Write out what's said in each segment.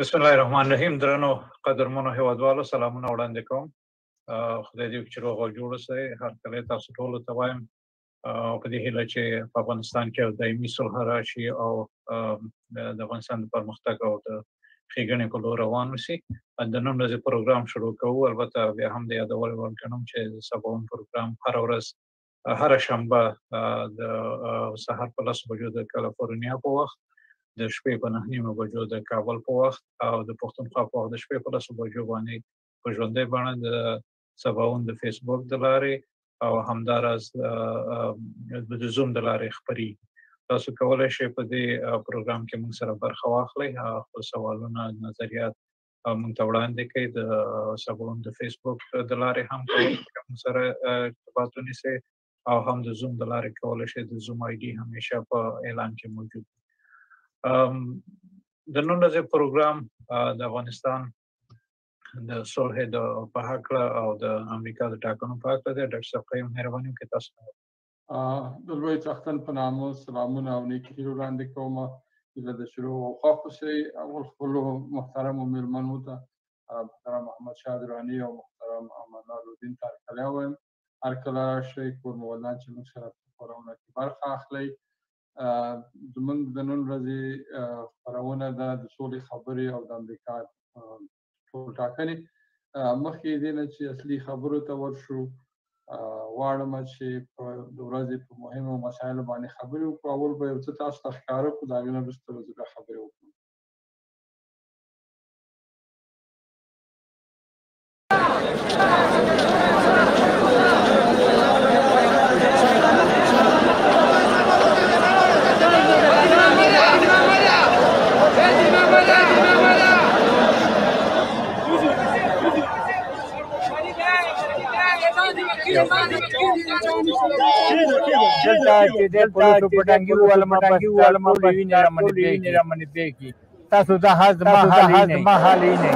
بسم الله الرحمن الرحیم. درنو قدرمنو هیوادوالو، سلامونه وړاندې کوم. خدای دې وکړي چې روغ او جوړ اوسئ. هرکلی تاسو ټولو ته وایم، په دې هیله چې په افغانستان کې یو دایمي صلح راشي او د افغانستان د پرمختګ او د ښېګڼې په لور روان اوسي. د نن ورځې پروګرام شروع کوو. البته بیا هم د یادولو وړ ګڼم چې د سباوون پروګرام هره ورځ، هره شنبه د سهار په 10 بجو د کالیفورنیا په وخت، د شپې په 9:30 بجو د کابل په وخت او د پښتونخوا په وخت د شپې په 10 بجو باندې په ژوندۍ بڼه د سباوون د فیسبوک د لارې او همداراز د زوم د لارې خپریږي. تاسو کولی شئ په دې پروګرام کې موږ سره برخه واخلئ، خپل سوالونه، نظریات موږ ته وړاندې کړئ. د سباوون د فیسبوک د لارې هم کولی شئ موږ سره ارتباط ونیسئ او هم د زوم د لارې کولی شئ. د زوم آی ډي همیشه په اعلان کې موجود. د نن ورځې پروګرام د افغانستان د صلح د په هکله او د امریکا د ټاکنو په هکله دی. ډاکټر صاحب قیوم، مهرباني وکړئ تاسو. د لوی څښتن په نامه سلامونه او نیکې هیلې وړاندې کوم. هیله ده چې روغ او خوښ اوسئ. اول خپلو محترمو مېلمنو ته، محترم محمد شاه دراني او محترم امان الله لودین ته هرکلی وایم. هر کله راشئ، کور مو ودان چې موږ سره په خپرونه کې برخه اخلئ. زموږ د نن ورځې خپرونه ده د سولې خبرې او د امریکا ټولټاکنې. مخکې دې نه چې اصلي خبرو ته ورشو، غواړم چې د ورځې په مهمو مسایلو باندې خبرې وکړو. اول به یو څه تاسو ته ښکاره کړو، د هغې نه وروسته به زه بیا خبرې وکړم. دلته چې د پولیسو په ټانګي ووهلم، بس ټولې وینې رامنې پېښې. تاسو دا حال زما حال یې نه.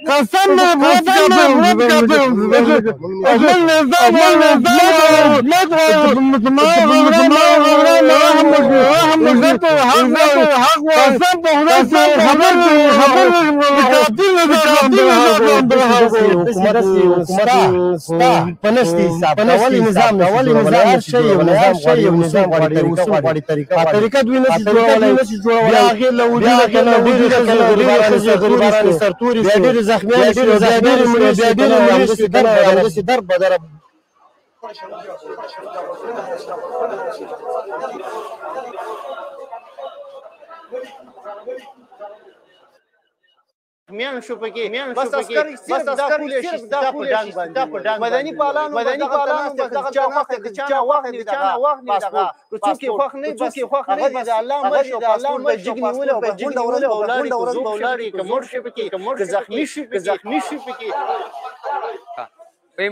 قسم سرتوري بیا ډېر زخمیان شو، بیا ډېر مړي، بیا ډېر مړي شو، همداسې درب به درب. میان شو پکې، بس عسکر صرف دا پولیس دا په ډنګ باندې، دا په ډنګ مدني پالانو، مدني پالانو دغه چا وخت، چا وخت نه دغه پاسپورت، څوک یې خوښ نه، څوک یې خوښ نه، بس الله مر شو، الله مر جګ نیول او غونډه ورځ بولاړي، ورځ بولاړي، کمر شي پکې، که زخمی شي پکې، زخمی شي پکې.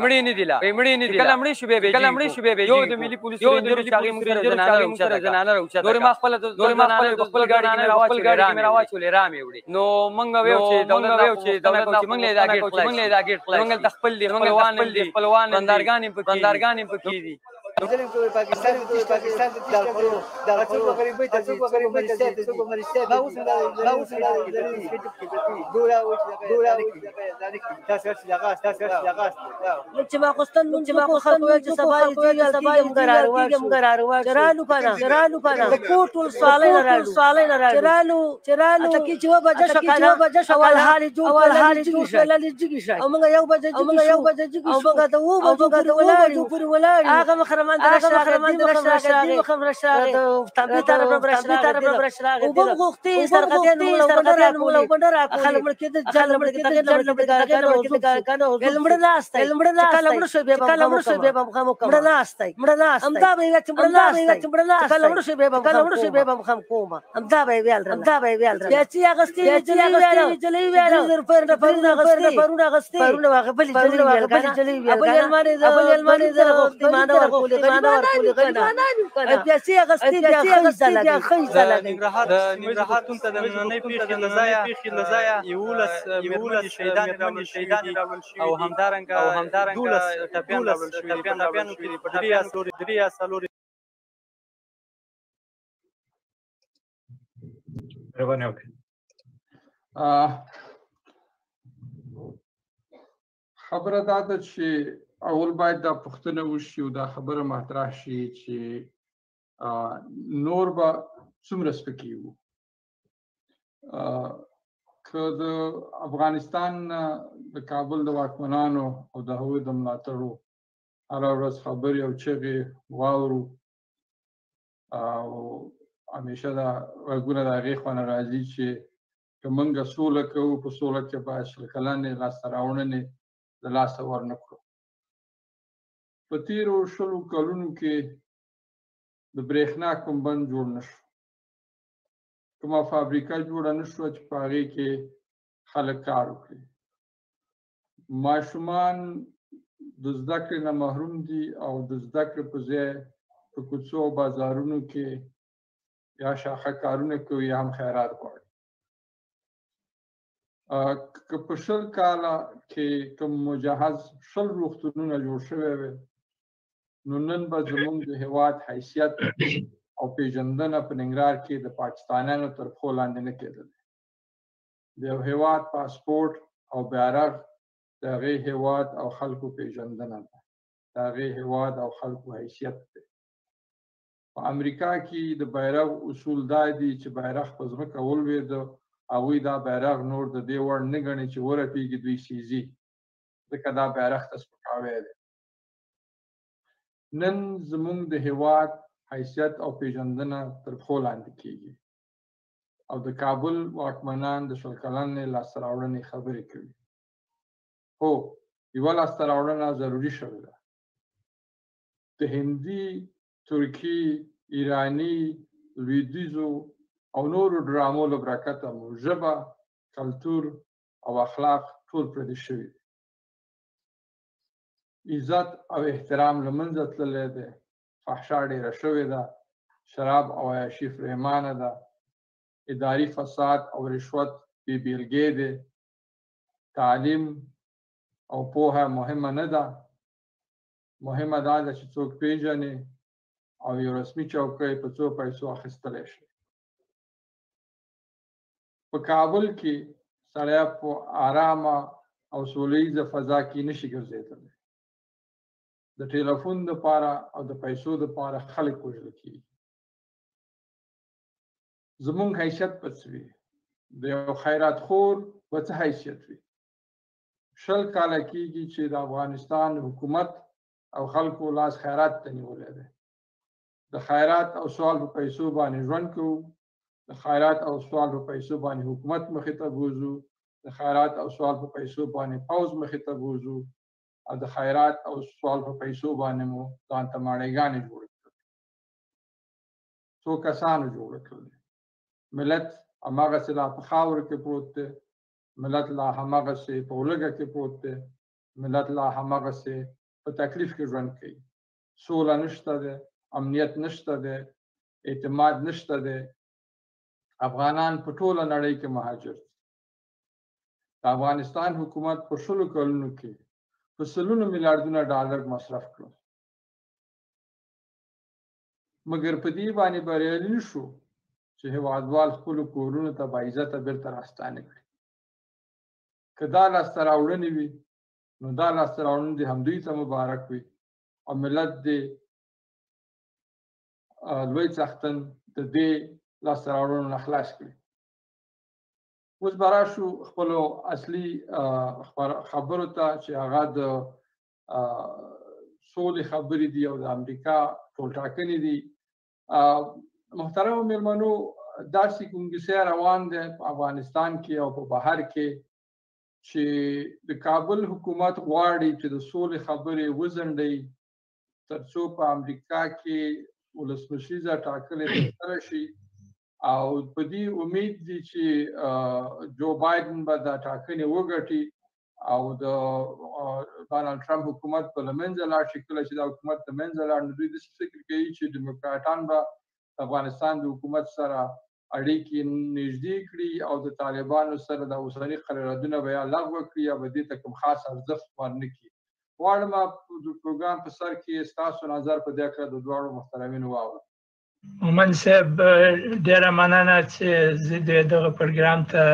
مړی نه دی لا، مړی نه دی. کله مړی شو به، کله مړی شو به. یو د ملي پولیس رینجرو چې هغې موږ سره زنانه زنانه راوچته، نور ما خپل، نور ما خپل خپل ګاډي کې راواچولې، رامې راواچولې، رامې وړي. نو مونږ ویو چې دولت، ویو چې دولت چې مونږ له دا ګیټ، مونږ له دا ګیټ خلاص، مونږ ته خپل دي، خپلوان دي، خپلوان بندرګان پکې، بندرګان پکې دي. پاکستان، پاکستان دارفور، دارفور غریبۍ ته، غریبۍ ته، ما اوس، ما اوس ګوره، ګوره، تاسو دغه، تاسو دغه. چې ما خوستن مونږ، چې ما خلکو ویل چې سبا یې کېږي، سبا یې موږ راروان، چرالو کنه، چرالو کنه، د کور ټول سوالې نه راړو، سوالې نه راړو، چرالو، چرالو. اته کې چې و بجه شو کنه، بجه شو، اول حال جوړ، اول حال جوړ شو، لالي جګی شو، او موږ یو بجه جګی، او موږ یو بجه جګی، او موږ ته و بجو پورې ولاړ، هغه مخ مخرمان درش راغی، دی مخم رش راغی، تابع طرف رش راغی، وبم غوښتي سرغتیان موږ له وبنډه راکولې. خلک مړ کېدل، جال مړ کېدل، مړ کېدل، کنه مړ ناست، مړ ناست. کله مړ شو بیا، کله مړ شو بیا به خم کوم. مړ ناست، مړ ناست. همدا به ویل چې مړ ناست، چې مړ ناست. کله مړ شو بیا به، کله مړ شو بیا به خم کوم. همدا به ویل، همدا به ویل. بیا چې اغستې جلې ویل، جلې ویل، پرونه پرونه اغستې، پرونه اغستې، پرونه واغ بل جلې ویل، بل جلې ویل. ابل المانه، ابل المانه زره غوښتي مانه ورکولې، غریبانان یو کنه. پیسې اغستې بیا اغستې بیا خیزه لګي. د ننګرهار ته د نننۍ پیښې له ځایه 11 مېرمنې شهیدانې راوړل شوي او همدارنګه 12 ټپیان راوړل شوي دي. په ټپیانو کې درې یا څلور. مهرباني وکړئ. خبره دا ده چې اول باید دا پوښتنه وشي او دا خبره مطرح شي چې نور به څومره سپکیږو؟ که د افغانستان د کابل د واکمنانو او د هغوی د ملاتړو هره ورځ خبرې او چغې واورو، او همیشه دا غږونه د هغې خوا نه راځي چې که موږ سوله کوو، په سوله کې باید 20 کلنې لاسته راوړنې د لاسه ورنه کړو. په تیرو 20 کلونو کې د برېښنا کوم بند جوړ نه شو، کومه فابریکه جوړه نه شوه چې په هغې کې خلک کار وکړي. ماشومان د زده کړې نه محروم دي او د زده کړې په ځای په کوڅو او بازارونو کې یا شاخه کارونه کوي یا هم خیرات غواړي. که په 20 کاله کې کوم مجهز 20 روغتونونه جوړ شوی وي، نو نن به زموږ د هیواد حیثیت او پیژندنه په ننګرهار کې د پاکستانیانو تر پښو لاندې نه کېدل. د یو هیواد پاسپورت او بیرغ د هغې هیواد او خلکو پیژندنه ده، د هغې هیواد او خلکو حیثیت دی. په امریکا کې د بیرغ اصول دا دي چې بیرغ په ځمکه ولوېده، هغوی دا بیرغ نور د دې وړ نه ګڼي چې ورپېږي، دوی سیزي، ځکه دا بیرغ ته سپکاوی دی. نن زموږ د هیواد حیثیت او پیژندنه تر پښو لاندې کیږي او د کابل واکمنان د 20 کلنې لاسته راوړنې خبرې کوي. هو، یوه لاسته راوړنه ضروري شوې ده. د هندي، ترکي، ایراني، لویدیځو او نورو ډرامو له برکته مو ژبه، کلتور او اخلاق ټول پردي شوي دي. عزت او احترام له منځه تللی دی، فحشا ډېره شوې ده، شراب او عیاشي پرېمانه ده، اداري فساد او رشوت بې بېلګې دی، تعلیم او پوهه مهمه نه ده، مهمه دا ده چې څوک پېژني او یو رسمي چوکۍ په څو پیسو اخیستلی شي. په کابل کې سړی په آرامه او سوله ییزه فضا کې نشي ګرځېدلی. د ټلیفون دپاره او د پیسو دپاره خلک وژل کېږي. زمونږ حیثیت به څه وي؟ د یو خیرات خور به څه حیثیت وي؟ 20 کاله کېږي چې د افغانستان حکومت او خلکو لاس خیرات ته نیولی دی. د خیرات او سوال په پیسو باندې ژوند کوو، د خیرات او سوال په پیسو باندې حکومت مخې ته بوځو، د خیرات او سوال په پیسو باندې پوځ مخې ته بوځو، او د خیرات او سوال په پیسو باندې مو ځان ته ماڼۍګانې جوړې کړې، څو کسانو جوړې کړې. ملت هماغسې لا په خاورو کې پروت دی، ملت لا هماغسې په ولږه کې پروت دی، ملت لا هماغسې په تکلیف کې ژوند کوي. سوله نشته دی، امنیت نشته دی، اعتماد نشته دی. افغانان په ټوله نړۍ کې مهاجر دي. د افغانستان حکومت په 20 کلونو کې په سلونو میلیاردونه ډالر مصرف کړل، مګر په دې باندې بریالي نه شو چې هیوادوال خپلو کورونو ته باعزته بیرته راستانه کړي. که دا لاسته راوړنې وي، نو دا لاسته راوړنې دې همدوی ته مبارک وي او ملت دې لوی څښتن د دې لاسته راوړنو نه خلاص کړي. اوس به راشو خپلو اصلي خبرو ته چې هغه د سولې خبرې دي او د امریکا ټولټاکنې دي. محترمو میلمنو، داسې ګنګسه روان دی په افغانستان کې او په بهر کې چې د کابل حکومت غواړي چې د سولې خبرې وځنډوي ترڅو په امریکا کې ولسمشریزه ټاکنې ترسره شي، او په دې امید دي چې جو بایدن به دا ټاکنې وګټي او د ډونالډ ټرمپ حکومت به له منځه لاړ شي. کله چې دا حکومت له منځه لاړ، نو دوی داسې فکر کوي چې ډیموکراټان به د افغانستان د حکومت سره اړیکې نږدې کړي او د طالبانو سره د اوسني قراردادونه به یا لغوه کړي یا به دې ته کوم خاص ارزښت ورنه کړي. غواړم د پروګرام په سر کې ستاسو نظر په دې هکله د دواړو محترمینو واورم. مومن صاحب، ډېره مننه چې زه د دغه پروګرام ته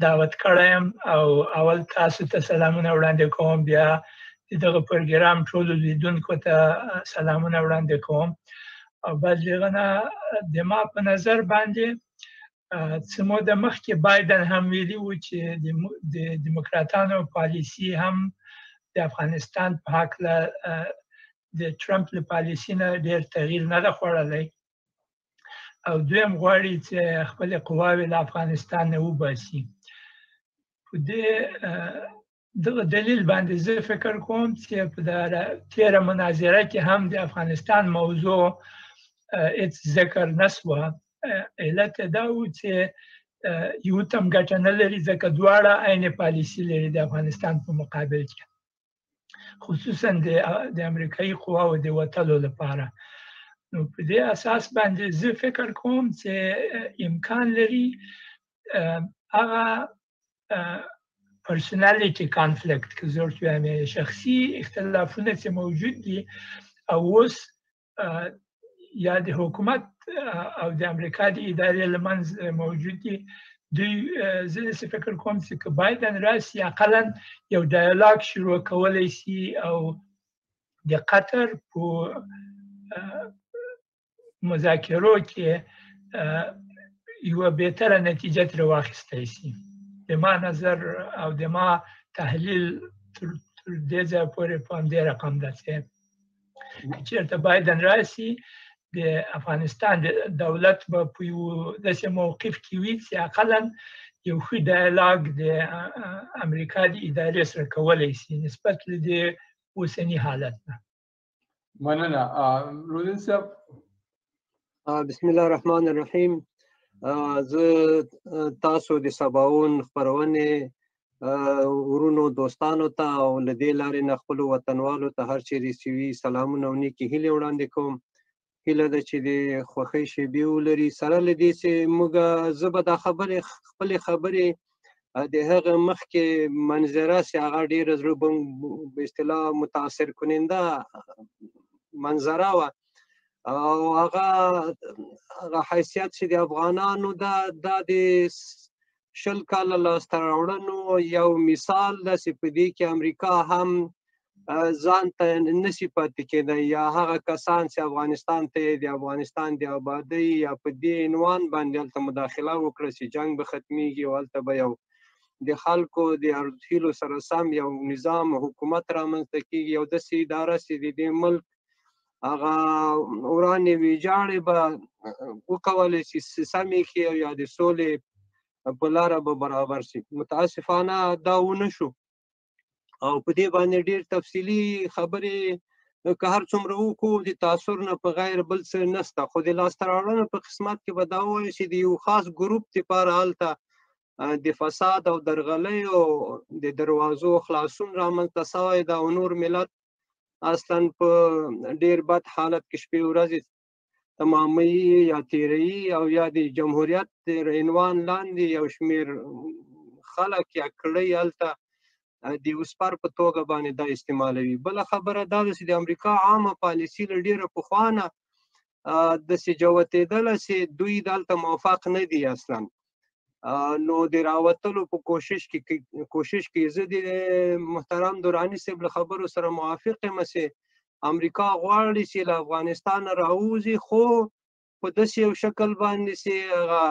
دعوت کړی یم، او اول تاسو ته سلامونه وړاندې کوم، بیا د دغه پروګرام ټولو لیدونکو ته سلامونه وړاندې کوم. او بل دغه نه د ما په نظر باندې څه موده مخکې بایدن هم ویلي وو چې د دیموکراتانو پالیسي هم د افغانستان په هکله د ټرمپ له پالیسي نه ډېر تغییر نه ده خوړلی، او دویم غواړي چې خپلې قواوې له افغانستان نه وباسي. په دې دغه دلیل باندې زه فکر کوم چې په تېره مناظره کې هم د افغانستان موضوع هېڅ ذکر نه سوه. علت یې دا و چې یو ته هم ګټه نه لري، ځکه دواړه عین پالیسي لري د افغانستان په مقابل کې، خصوصا د امریکایي قواو د وتلو لپاره. نو په دې اساس باندې زه فکر کوم چې امکان لري هغه personality conflict که زه ورته وایم، شخصي اختلافونه چې موجود دي او اوس یا د حکومت او د امریکا د ادارې له منځ موجود دي، دوی زه داسې فکر کوم چې که بایدن راسي اقلا یو dialogue شروع کولی شي او د قطر په مذاکرو کې یوه بهتره نتیجه ترې واخیستی شي. د ما نظر او د ما تحلیل تر دې ځایه پورې په همدې رقم ده چې که چېرته بایدن راسي د افغانستان د دولت به په یو داسې موقف کې وي چې اقلا یو ښه dialogue د امریکا د ادارې سره کولی شي نسبت له دې اوسني حالت نه. مننه. روزین صاحب. بسم الله الرحمن الرحیم. زه تاسو د سباوون خپرونې ورونو دوستانو ته او له دې لارې نه خپلو وطنوالو ته هر چیرې چې وي سلامونه او نیکې هیلې وړاندې کوم. هیله ده چې د خوښۍ شیبې ولري. سره له دې چې موږ زه به دا خبرې خپلې خبرې د هغه مخکې منظره چې هغه ډېره زړه به اصطلاح متاثر کننده منظره وه، او هغه هغه حیثیت چې د افغانانو ده دا د 20 کاله لاسته راوړنو یو مثال ده چې په دې کې امریکا هم ځان ته نسی پاتې کېدی، یا هغه کسان چې افغانستان ته د افغانستان د آبادۍ یا په دې عنوان باندې هلته مداخله وکړه چې جنګ به ختمیږي او هلته به یو د خلکو د هیلو سره سم یو نظام حکومت رامنځته کېږي او داسې اداره چې د دې ملک هغه ورانې ویجاړې به وکولی شي سمې کړي او یا د سولې په لاره به برابر شي. متاسفانه دا ونه شو او په دې باندې ډېر تفصیلي خبرې که هر څومره وکړو د تاثر نه په غیر بل څه نسته. خو د لاسته راوړنو په قسمت کې به دا ووایو چې د یو خاص ګروپ دپاره هلته د فساد او درغلۍ او د دروازو خلاصون رامنځته سوی ده او نور ملت اصلا په ډېر بد حالت کې شپې ورځې تماموي یا تېروي او یا د جمهوریت تر عنوان لاندې یو شمېر خلک یا کړۍ هلته د یو سپر په توګه باندې دا استعمالوي. بله خبره دا ده چې د امریکا عامه پالیسي له ډېره پخوانه داسې جوتېدله چې دوی دلته موافق نه دي اصلا، نو د راوتلو په کوشش کې زه د محترم دراني صاحب له خبرو سره موافق یم چې امریکا غواړي چې له افغانستان راووځي، خو په داسې یو شکل باندې چې هغه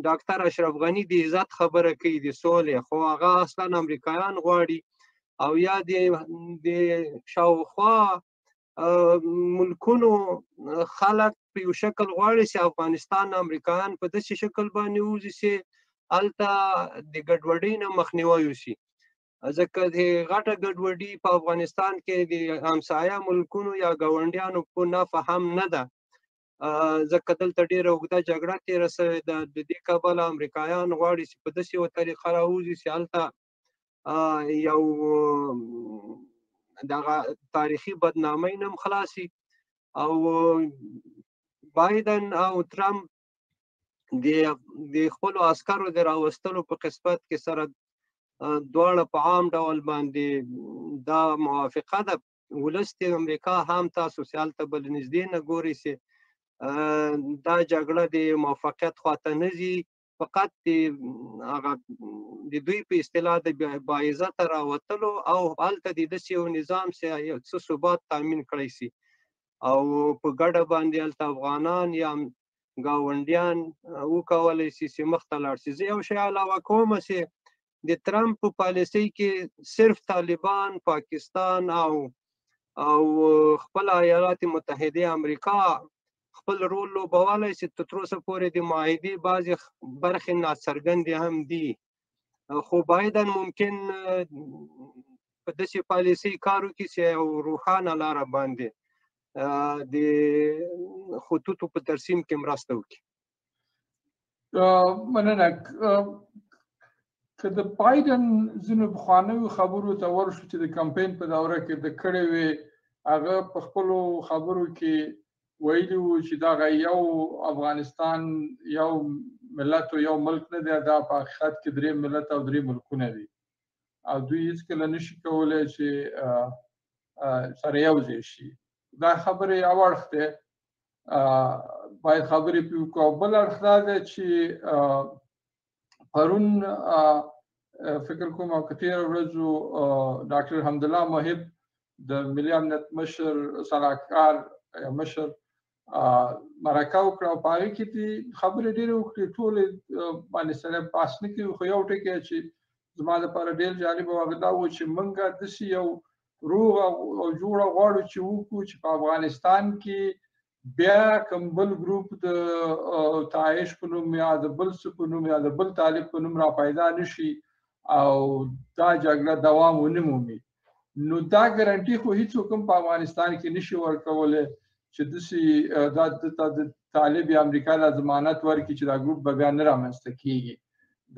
ډاکتر اشرف غني د عزت خبره کوي د سولې، خو هغه اصلا امریکایان غواړي او یا د شاوخوا ملکونو خلک په یو شکل غواړي چې افغانستان امریکایان په داسې شکل باندې ووځي چې هلته د ګډوډۍ نه مخنیوی وشي، ځکه د غټه ګډوډي په افغانستان کې د همسایه ملکونو یا ګاونډیانو په نفع هم نه ده، ځکه دلته ډېره اوږده جګړه تېره سوې ده. د دې کبله امریکایان غواړي چې په داسې یوه طریقه راووځي چې هلته یو دغه تاریخي بدنامۍ نه هم خلاص شي. او بایدن او ترامپ د خپلو عسکرو د راوستلو په قسمت کې سره دواړه په عام ډول باندې دا موافقه ده. ولس د امریکا هم تاسو سیال ته بل نږدې نه ګوري چې دا جګړه د موافقت خواته نه ځي، فقط د هغه د دوی په اصطلاح د باعزته راوتلو او هلته د داسې یو نظام چې یو څه ثبات تامین کړی سي او په ګډه باندې هلته افغانان یا ګاونډیان وکولی سي چې مخته لاړ سي. زه یو شی علاوه کوم چې د ترامپ په پالیسۍ کې صرف طالبان، پاکستان او خپل ایالات متحده امریکا خپل رول لوبولی چې تر اوسه پورې د معاهدې بعضې برخې ناڅرګندې هم دي، خو بایدن ممکن په داسې پالیسۍ کار وکړي چې یو روښانه لاره باندې د خطوطو په ترسیم کې مرسته وکړي. مننه. که د بایدن ځینو پخوانیو خبرو ته ورشو چې د کمپاین په دوره کې د کړې وې، هغه په خپلو خبرو کې ویلي وو چې دغه یو افغانستان یو ملت او یو ملک نه دی، دا په حقیقت کې درې ملت او درې ملکونه دي او دوی هیڅکله نشي کولی چې سره یو ځای شي. دا خبرې یو اړخ دی، باید خبرې پرې وکړو. او بل اړخ دا دی چې پرون فکر کوم او که تېره ورځ ډاکټر حمدالله محب د ملي امنیت مشر سلاکار یا مشر مرکه وکړه او په هغې کې دې خبرې ډېرې وکړې، ټولې باندې سره بحث نه کوي، خو یو ټکی چې زما لپاره ډېر جالب و هغه دا و چې موږ داسې یو روغ او جوړه غواړو چې وکړو چې په افغانستان کې بیا کوم بل ګروپ د داعش په نوم یا د بل څه په نوم یا د بل طالب په نوم را پیدا نشي او دا جګړه دوام ونه مومي. نو دا ګارانټي خو هیڅوک هم په افغانستان کې نشي ورکولی چې داسې دا د طالب یا امریکا دا ضمانت ورکړي چې دا ګروپ به بیا نه رامنځته کیږي.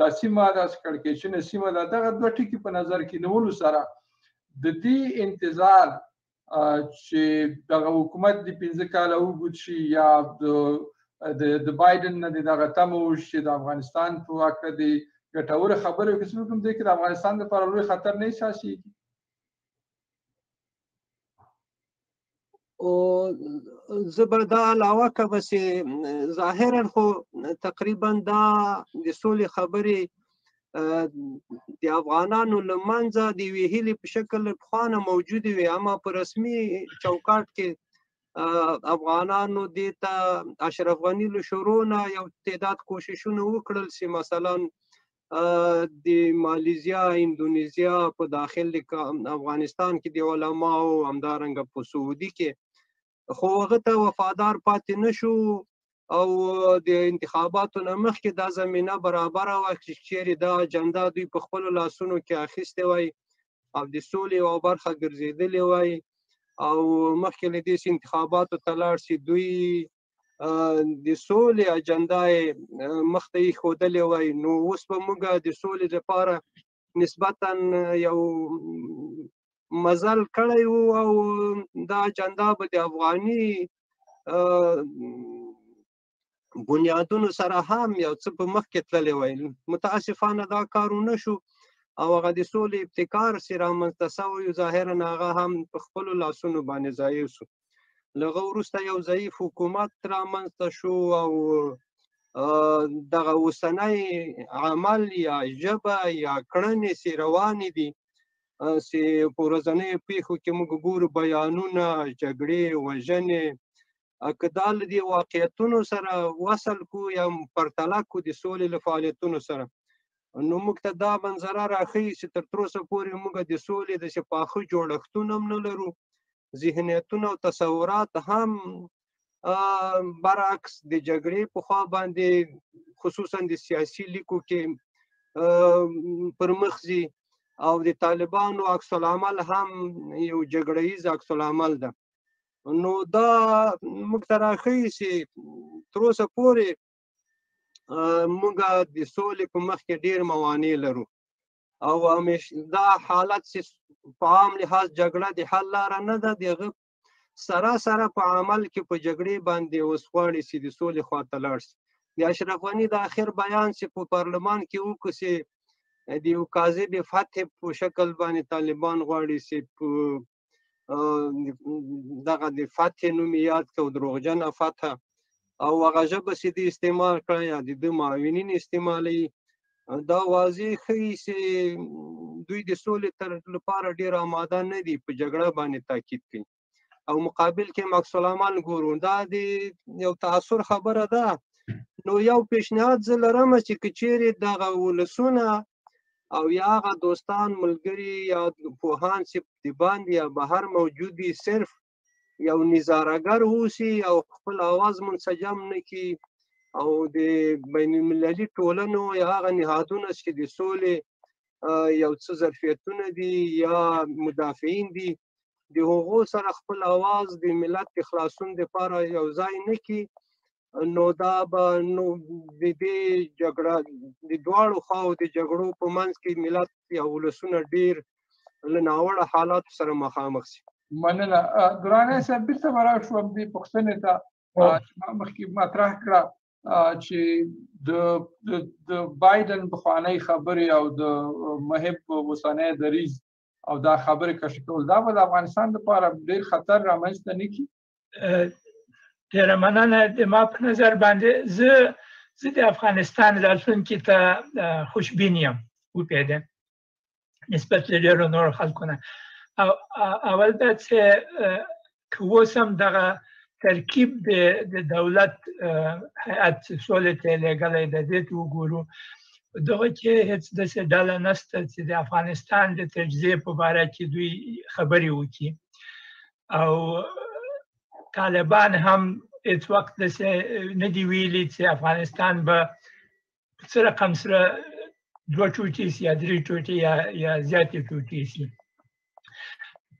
دا سیمه داسې کړکېچنه سیمه ده. دغه دوه ټکي په نظر کې نیولو سره د دې انتظار چې دغه حکومت د 5 کاله اوږد شي یا د بایډن نه د دغه تمه وشي چې د افغانستان په هکله د ګټورې خبرې وکړي، څه کوم دی کې د افغانستان لپاره لوی خطر نه احساسېږي؟ او زه به دا علاوه کوم چې ظاهرا خو تقریبا دا د سولې خبرې د افغانانو له منځه د یوې هیلې په شکل پخوانه موجودې وې، اما په رسمي چوکاټ کې افغانانو دې ته اشرف غني له شروع نه یو تعداد کوششونه وکړل چې مثلا د مالیزیا، اندونیزیا په داخل د افغانستان کې د علماو، همدارنګه په سعودي کې، خو هغه ته وفادار پاتې نه شو او د انتخاباتو نه مخکې دا زمینه برابره وه چې چیرې دا اجنډا دوی په خپلو لاسونو کې اخیستې وای او د سولې یوه برخه ګرځېدلې وای او مخکې له دې چې انتخاباتو ته لاړ شي دوی د سولې اجنډا یې مخته ایښودلې وای، نو اوس به موږ د سولې لپاره نسبتا یو مزل کړی و او دا اجنډا به د افغاني بنیادونو سره هم یو څه په مخ کې تللی وای. متاسفانه دا کار ونه شو او هغه د سولې ابتکار چې رامنځته سوی ظاهرا هغه هم په خپلو لاسونو باندې ضایع شو. له هغه وروسته یو ضعیف حکومت رامنځته شو او دغه اوسنی عمل یا ژبه یا کړنې چې روانې دي چې په ورځنیو پیښو کې موږ ګورو، بیانونه، جګړې، وژنې، که دا له دې واقعیتونو سره وصل کو یا پرتله کو د سولې له فعالیتونو سره، نو موږ ته دا منظره راښیي چې تر اوسه پورې موږ د سولې داسې پاخه جوړښتونه هم نه لرو، ذهنیتونه او تصورات هم برعکس د جګړې په خوا باندې، خصوصا د سیاسي لیکو کې پر مخ ځي، او د طالبانو عکس العمل هم یو جګړه ییز عکس العمل ده. نو دا موږ ته راښیي چې تر اوسه پورې موږ د سولې په مخ کې ډېر موانع لرو، او دا حالت چې په عام لحاظ جګړه د حل لاره نه ده، د هغه سره سره په عمل کې په جګړې باندې اوس غواړي چې د سولې خواته لاړ شي. د اشرف غني د اخر بیان چې په پارلمان کې وکړو چې د یو کاذب فتح په شکل باندې طالبان غواړي چې په دغه د فتح نوم یاد کړو، دروغجنه فتح، او هغه ژبه چې دوی استعمال کړه یا د دوی معاونین استعمالوي، دا واضح ښیي چې دوی د سولې تر لپاره ډېر آماده نه دي، په جګړه باندې تاکید کوي، او مقابل کې عکس العمل ګورو. دا د یو تاثر خبره ده. نو یو پیشنهاد زه لرم چې که چیرې دغه ولسونه او یا هغه دوستان، ملګري یا پوهان چې د باندې یا بهر موجود دي، صرف یو نظارهګر اوسي او خپل اواز منسجم نه کړي، او د بین المللي ټولنو یا هغه نهادونه چې د سولې یو څه ظرفیتونه دي یا مدافعین دي، د هغو سره خپل اواز د ملت د خلاصون دپاره یو ځای نه کړي، نو دا به نو د دې جګړه د دواړو خواو د جګړو په منځ کې ملت یا ولسونه ډېر له ناوړه حالاتو سره مخامخ شي. مننه درانی صاحب، بیرته به راشو همدې پوښتنې ته چې ما مخکې مطرح کړه چې د بایډن پخوانۍ خبرې او د محب اوسنی دریځ او دا خبرې کشف کول، دا به د افغانستان لپاره ډېر خطر رامنځته نه کړي؟ ډېره مننه. د ما په نظر باندې زه د افغانستان راتلونکي ته خوشبین یم، وپوهېدم، نسبت له ډېرو نورو خلکو نه. او اول دا چې که اوس هم دغه ترکیب د دولت هیئت چې سولې ته یې لېږلی دی، دې ته وګورو، دغه کې هېڅ داسې ډله نشته چې د افغانستان د تجزیې په باره کې دوی خبرې وکړي، او طالبان هم هېڅ وخت داسې نه دي ویلي چې افغانستان به په څه رقم سره دوه ټوټې شي یا درې ټوټې یا زیاتې ټوټې شي.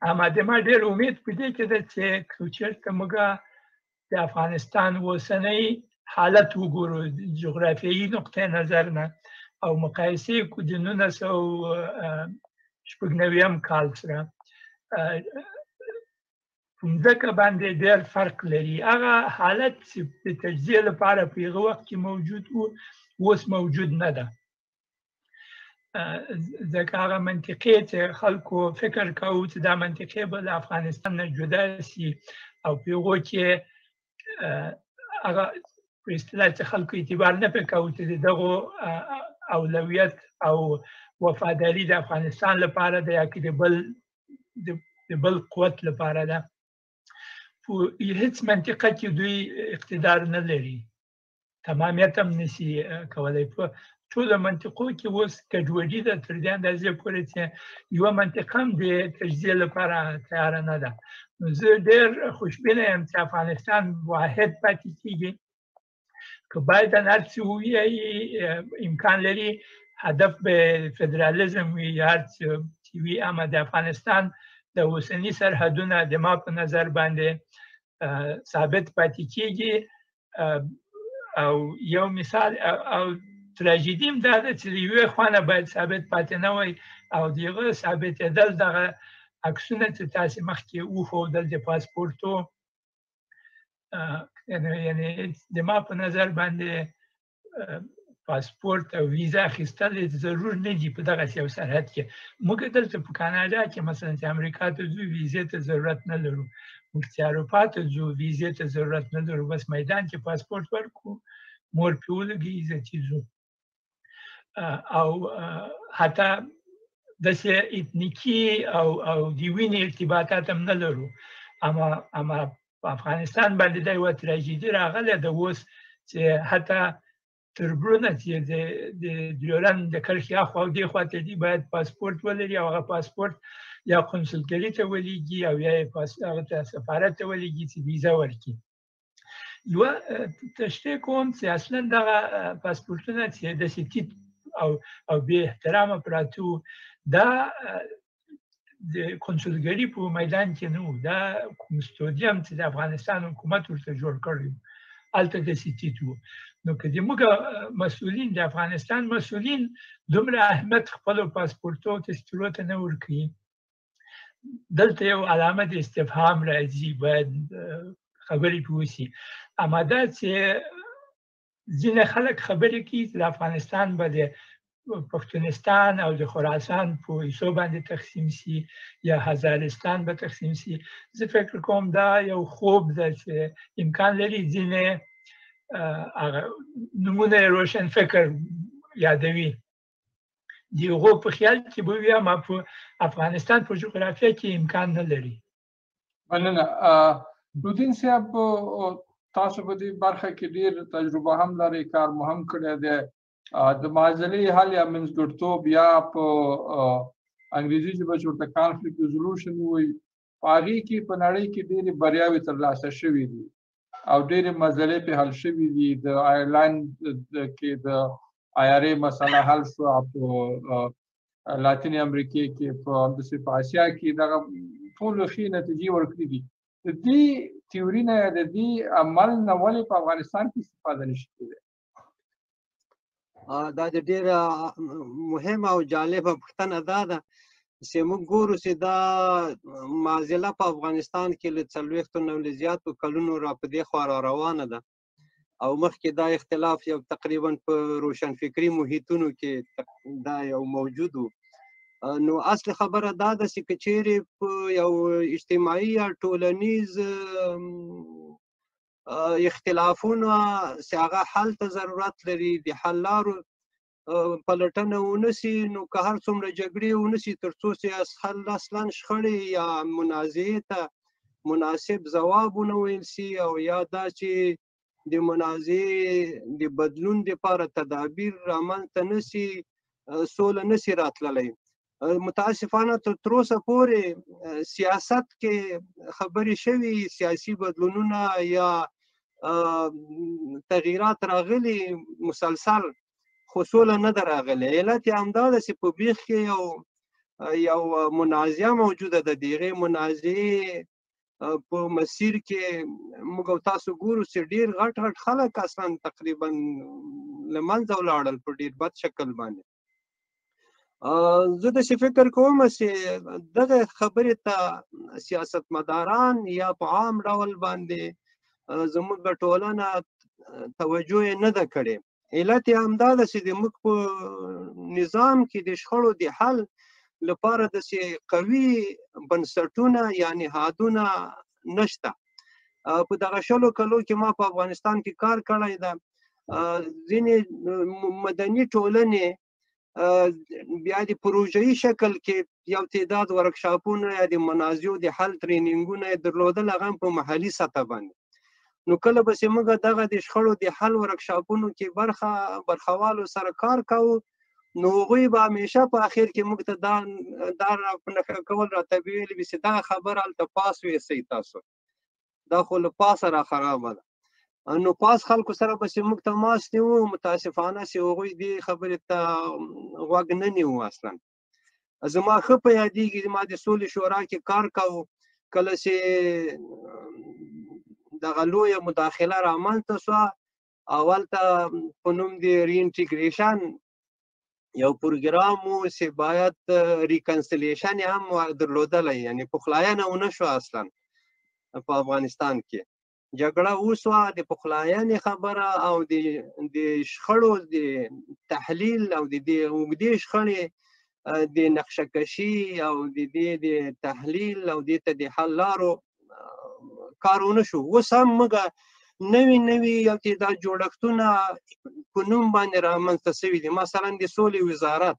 اما د ما ډېر امید په دې کې ده چې که چېرته موږ د افغانستان اوسنی حالت وګورو جغرافیایي نقطې نظر نه او مقایسې کو د 1996 کال سره، په مځکه باندې ډېر فرق لري. هغه حالت چې د تجزیې لپاره په هغه وخت کې موجود و، اوس موجود نه ده، ځکه هغه منطقې چې خلکو فکر کاوه چې دا منطقې به له افغانستان نه جدا شي او په هغو کې هغه په اصطلاح چې خلکو اعتبار نه پرې کاوه چې د دغو اولویت او وفاداري د افغانستان لپاره ده یا که د بل قوت لپاره ده، په هیڅ منطقه کې دوی اقتدار نه لري، تمامیت هم نشي کولی. په ټولو منطقو کې اوس ګډوډي ده تر دې اندازې پورې چې یوه منطقه هم د تجزیې لپاره تیاره نه ده. نو زه ډېر خوشبینه یم چې افغانستان واحد پاتې کېږي. که بایدن هر څه ووایي امکان لري هدف به فدرالیزم وي یا هر څه چې وي، اما د افغانستان د اوسني سرحدونه د ما په نظر باندې ثابت پاتې کېږي. او یو مثال او تراژیدي هم دا ده چې له یوې خوا نه باید ثابت پاتې نه وای، او د هغه ثابتېدل دغه عکسونه چې تاسې مخکې وښودل د پاسپورتو، یعنې د ما په نظر باندې پاسپورت او ویزا اخیستل ضرور نه دي په دغسې یو سرحد کې. موږ دلته په کاناډا کې مثلا چې امریکا ته ځو ویزې ته ضرورت نه لرو، موږ چې اروپا ته ځو ویزې ته ضرورت نه لرو، بس میدان کې پاسپورت ورکړو، مور پرې ولګوي چې ځو. او حتی داسې اتنیکي او د وینې ارتباطات هم نه لرو. اما په افغانستان باندې دا یوه تراژیدي راغلې ده اوس چې حتی تربرونه چې د ډیورند د کرښې اخوا او دې خوا ته دي باید پاسپورت ولري او هغه پاسپورت یا قونسلګري ته ولیږي او یا یې هغه ته سفارت ته ولیږي چې ویزه ورکړي. یوه تشریح کوم چې اصلا دغه پاسپورتونه چې داسې تیت او بې احترامه پراته وو، دا د کنسولګري په میدان کې نه وو، دا کوم ستودیم چې د افغانستان حکومت ورته جوړ کړی و هلته داسې تیت وو. نو که د موږ مسؤلین، د افغانستان مسؤلین دومره اهمیت خپلو پاسپورتو او تذکرو ته نه ورکوي، دلته یو علامه د استفهام راځي، باید خبرې پرې وشي. اما دا چې ځینې خلک خبرې کوي چې د افغانستان به د پښتونستان او د خراسان په حصو باندې تقسیم شي یا هزارستان به تقسیم شي، زه فکر کوم دا یو خوب ده چې امکان لري ځینې هغه نمونه روشن فکر یادوي، د هغو په خیال کې به وي، اما په افغانستان په جغرافیه کې امکان نه لري. مننه. لودین صاحب، تاسو په دې برخه کې ډیر تجربه هم لرئ، کار مو هم کړی دی. د معضلې حل یا منځګړتوب یا په انګریزي ژبه چې ورته کانفلیکټ ریزولوشن وایي، په هغې کې په نړۍ کې ډېرې بریاوې ترلاسه شوې دي او ډېرې مسلې پرې حل شوې دي. د آیرلند کې د آی آر ای مسله حل شوه، په لاتینې امریکې کې، په همداسې په اسیا کې دغه ټولو ښې نتیجې ورکړې دي. د دې تیوري نه، د دې عمل نه ولې په افغانستان کې استفاده نشي کېدی؟ دا د ډېره مهمه او جالبه پوښتنه دا ده چې موږ ګورو چې دا معضله په افغانستان کې له 40 نه له زیاتو کلونو را په دې خوا را روانه ده او مخکې دا اختلاف یو تقریبا په روشنفکري محیطونو کې دا یو موجود و. نو اصل خبره دا ده چې که چیرې په یو اجتماعي یا ټولنیز اختلافونه چې هغه حل ته ضرورت لري، د حل لارو پلټنه ونه سي، نو که هر څومره جګړې ونه سي تر څو چې اصلا شخړې یا منازعې ته مناسب ځواب ونه ویل سي او یا دا چې د منازعې د بدلون دپاره تدابیر رامنځته نه سي، سوله نه سي راتللی. متاسفانه تر اوسه پورې سیاست کې خبرې شوي، سیاسي بدلونونه یا تغییرات راغلي مسلسل، خو سوله نه ده راغلې. علت یې همدا ده چې په بیخ کې یو منازعه موجوده ده. د هغې منازعې په مسیر کې موږ او تاسو ګورو چې ډېر غټ غټ خلک اصلا تقریبا له منځه ولاړل په ډېر بد شکل باندې. زه داسې فکر کوم چې دغه خبرې ته سیاستمداران یا په عام ډول باندې زموږ ټولنه توجه یې نه ده کړې. علت یې همدا ده چې د موږ په نظام کې د شخړو د حل لپاره داسې قوي بنسټونه یا نهادونه نشته. په دغه 20 کلو کې ما په افغانستان کې کار کړی ده. ځینې مدني ټولنې بیا د پروژهیي شکل کې یو تعداد ورکشاپونه یا د منازعو د حل ترینینګونه یې درلودل، هغه هم په محلي سطح باندې. نو کله به چې موږ دغه د شخړو د حل ورکشاپونو کې برخوالو سره کار کوو، نو هغوی به همیشه په اخر کې موږ ته دا په نښه کول راته ویلي وي چې دغه خبره هلته پاس ویسئ تاسو، دا خو له پاسه را خرابه ده. نو پاس خلکو سره به چې موږ تماس نیوو، متاسفانه چې هغوی دې خبرې ته غوږ نه نیوو اصلا. زما ښه په یادېږي ما د سولې شورا کې کار کاوه، کله چې دغه لویه مداخله رامنځته شوه او هلته په نوم د reintegration یو پروګرام و چې باید reconciliation یې هم درلودلی، یعنې پخلاینه ونه شوه اصلا په افغانستان کې. جګړه وسوه، د پخلاینې خبره او د شخړو د تحلیل او د دې اوږدې شخړې د نقشه کشي او د دې د تحلیل او دې ته د حل لارو کار ونه شو. اوس هم موږ نوي نوي یو تعداد جوړښتونه په نوم باندې رامنځته سوي دي. مثلا د سولې وزارت،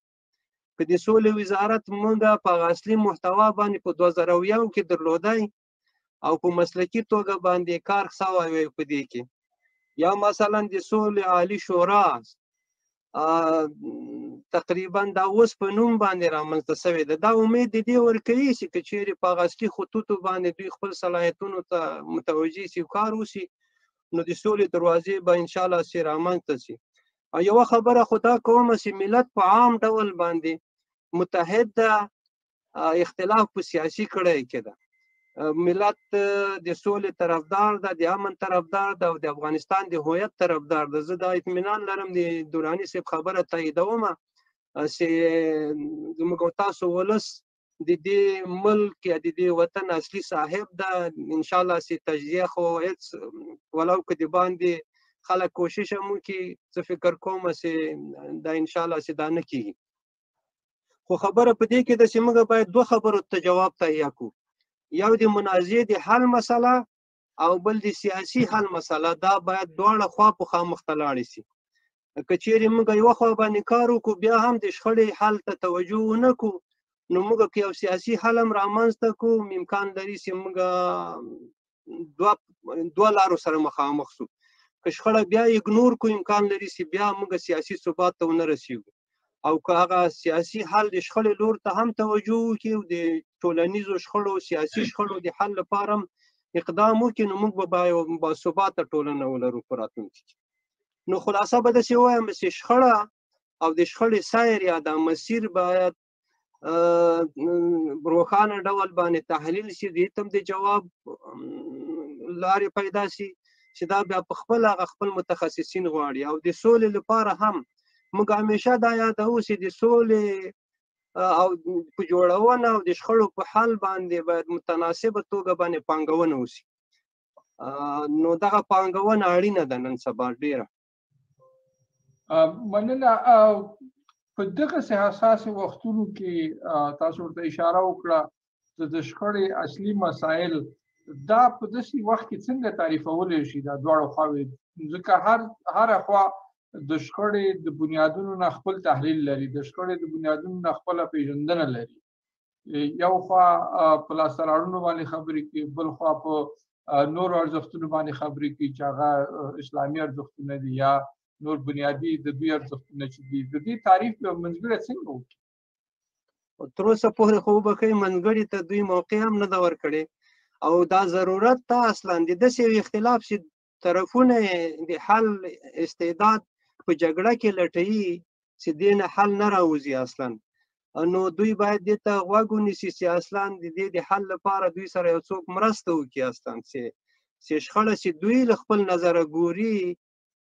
که د سولې وزارت موږ په هغه اصلي محتوا باندې په 2001 کې درلودی او په مسلکي توګه باندې کار سوی وی په دې کې، یا مثلا د سولې عالي شورا تقریبا دا اوس په نوم باندې رامنځته شوې ده. دا امید د دې ورکوي چې که چیرې په هغه اصلي خطوطو باندې دوی خپل صلاحیتونو ته متوجه شي، کار وشي، نو د سولې دروازې به انشاءالله چې رامنځته شي. او یوه خبره خو دا کوم چې ملت په عام ډول باندې متحد ده، اختلاف په سیاسي کړۍ کې ده. ملت د سولې طرفدار ده، د امن طرفدار ده او د افغانستان د هویت طرفدار ده. زه دا اطمینان لرم، د دراني صاحب خبره تاییدوم چې زموږ او تاسو ولس د دې ملک یا د دې وطن اصلي صاحب ده. انشاءالله چې تجزیه خو هېڅ ولو که د باندې خلک کوشش هم وکړي، زه فکر کوم چې دا انشاءالله چې دا نه کېږي. خو خبره په دې کې ده چې موږ باید دوه خبرو ته جواب تهیه کړو، یو د منازعې د حل مسله او بل د سیاسي حل مسله. دا باید دواړه خوا په خوا مخته لاړې شي. که چیرې موږ یوه خوا باندې کار وکړو بیا هم د شخړې حل ته توجه ونه کړو، نو موږ که یو سیاسي حل هم رامنځته کړو، امکان لري چې موږ دوه لارو سره مخامخ شو. که شخړه بیا ignore کړو، امکان لري چې بیا موږ سیاسي ثبات ته ونه رسیږو. او که هغه سیاسي حل د شخړې لور ته هم توجه وکړي او د ټولنیزو شخړو، سیاسي شخړو د حل لپاره هم اقدام وکړي، نو موږ به باثباته ټولنه ولرو په راتلونکي کې. نو خلاصه به داسې ووایم چې شخړه او د شخړې سیر یا دا مسیر باید روښانه ډول باندې تحلیل شي، دې ته هم د جواب لارې پیدا شي چې دا بیا په خپل هغه خپل متخصصین غواړي. او د سولې لپاره هم موږ همیشه دا یادوو چې د سولې او په جوړونه او د شخړو په حل باندې باید متناسبه توګه باندې پانګونه وشي. نو دغه پانګونه اړینه ده نن سبا ډېره. مننه. په دغسې حساسو وختونو کې تاسو ورته اشاره وکړه د شخړې اصلي مسایل، دا په داسې وخت کې څنګه تعریفولی شي دا دواړو خواوې؟ ځکه هره خوا د شخړې د بنیادونو نه خپل تحلیل لري، د شخړې د بنیادونو نه خپله پیژندنه لري. یو خوا په لاسته راوړنو باندې خبرې کوي، بل خوا په نورو ارزښتونو باندې خبرې کوي چې هغه اسلامي ارزښتونه دي یا نور بنیادي د دوی ارزښتونه چې دي. د دې تعریف به منځګړی څنګه وکړي؟ تر اوسه پورې خو وبښئ منځګړي ته دوی موقع هم نه ده ورکړې، او دا ضرورت ته اصلا د داسې یو اختلاف چې طرفونه د حل استعداد په جګړه کې لټوي چې دې نه حل نه راوځي اصلا، نو دوی باید دې ته غوږ ونیسي چې اصلا د دې د حل لپاره دوی سره یو څوک مرسته وکړي، اصلا چې شخړه چې دوی له خپل نظره ګوري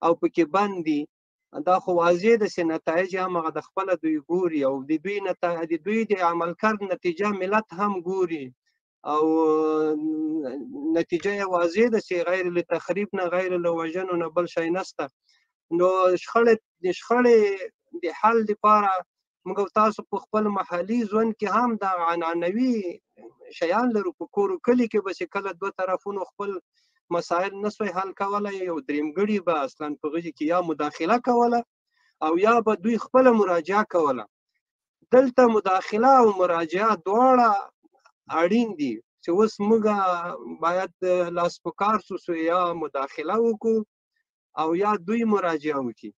او پکې بند دي، دا خو واضح ده چې نتایج هم هغه د خپله دوی ګوري، او د دوی د عملکرد نتیجه ملت هم ګوري، او نتیجه یې واضح ده چې غیر له تخریب نه، غیر له وژنو نه بل شی نشته. نو د شخړې د حل لپاره موږ تاسو په خپل محلي ژوند کې هم دا عنعنوي شیان لرو. په کور کلي کې به چې کله دوه طرفونو خپل مسایل نسوی حل کولی، یو درېیمګړي به اصلا په غږ کې یا مداخله کوله او یا به دوی خپله مراجعه کوله. دلته مداخله او مراجعه دواړه اړین دي چې اوس موږ باید لاس په کار سو، یا مداخله وکړو او یا دوی مراجعه وکړي.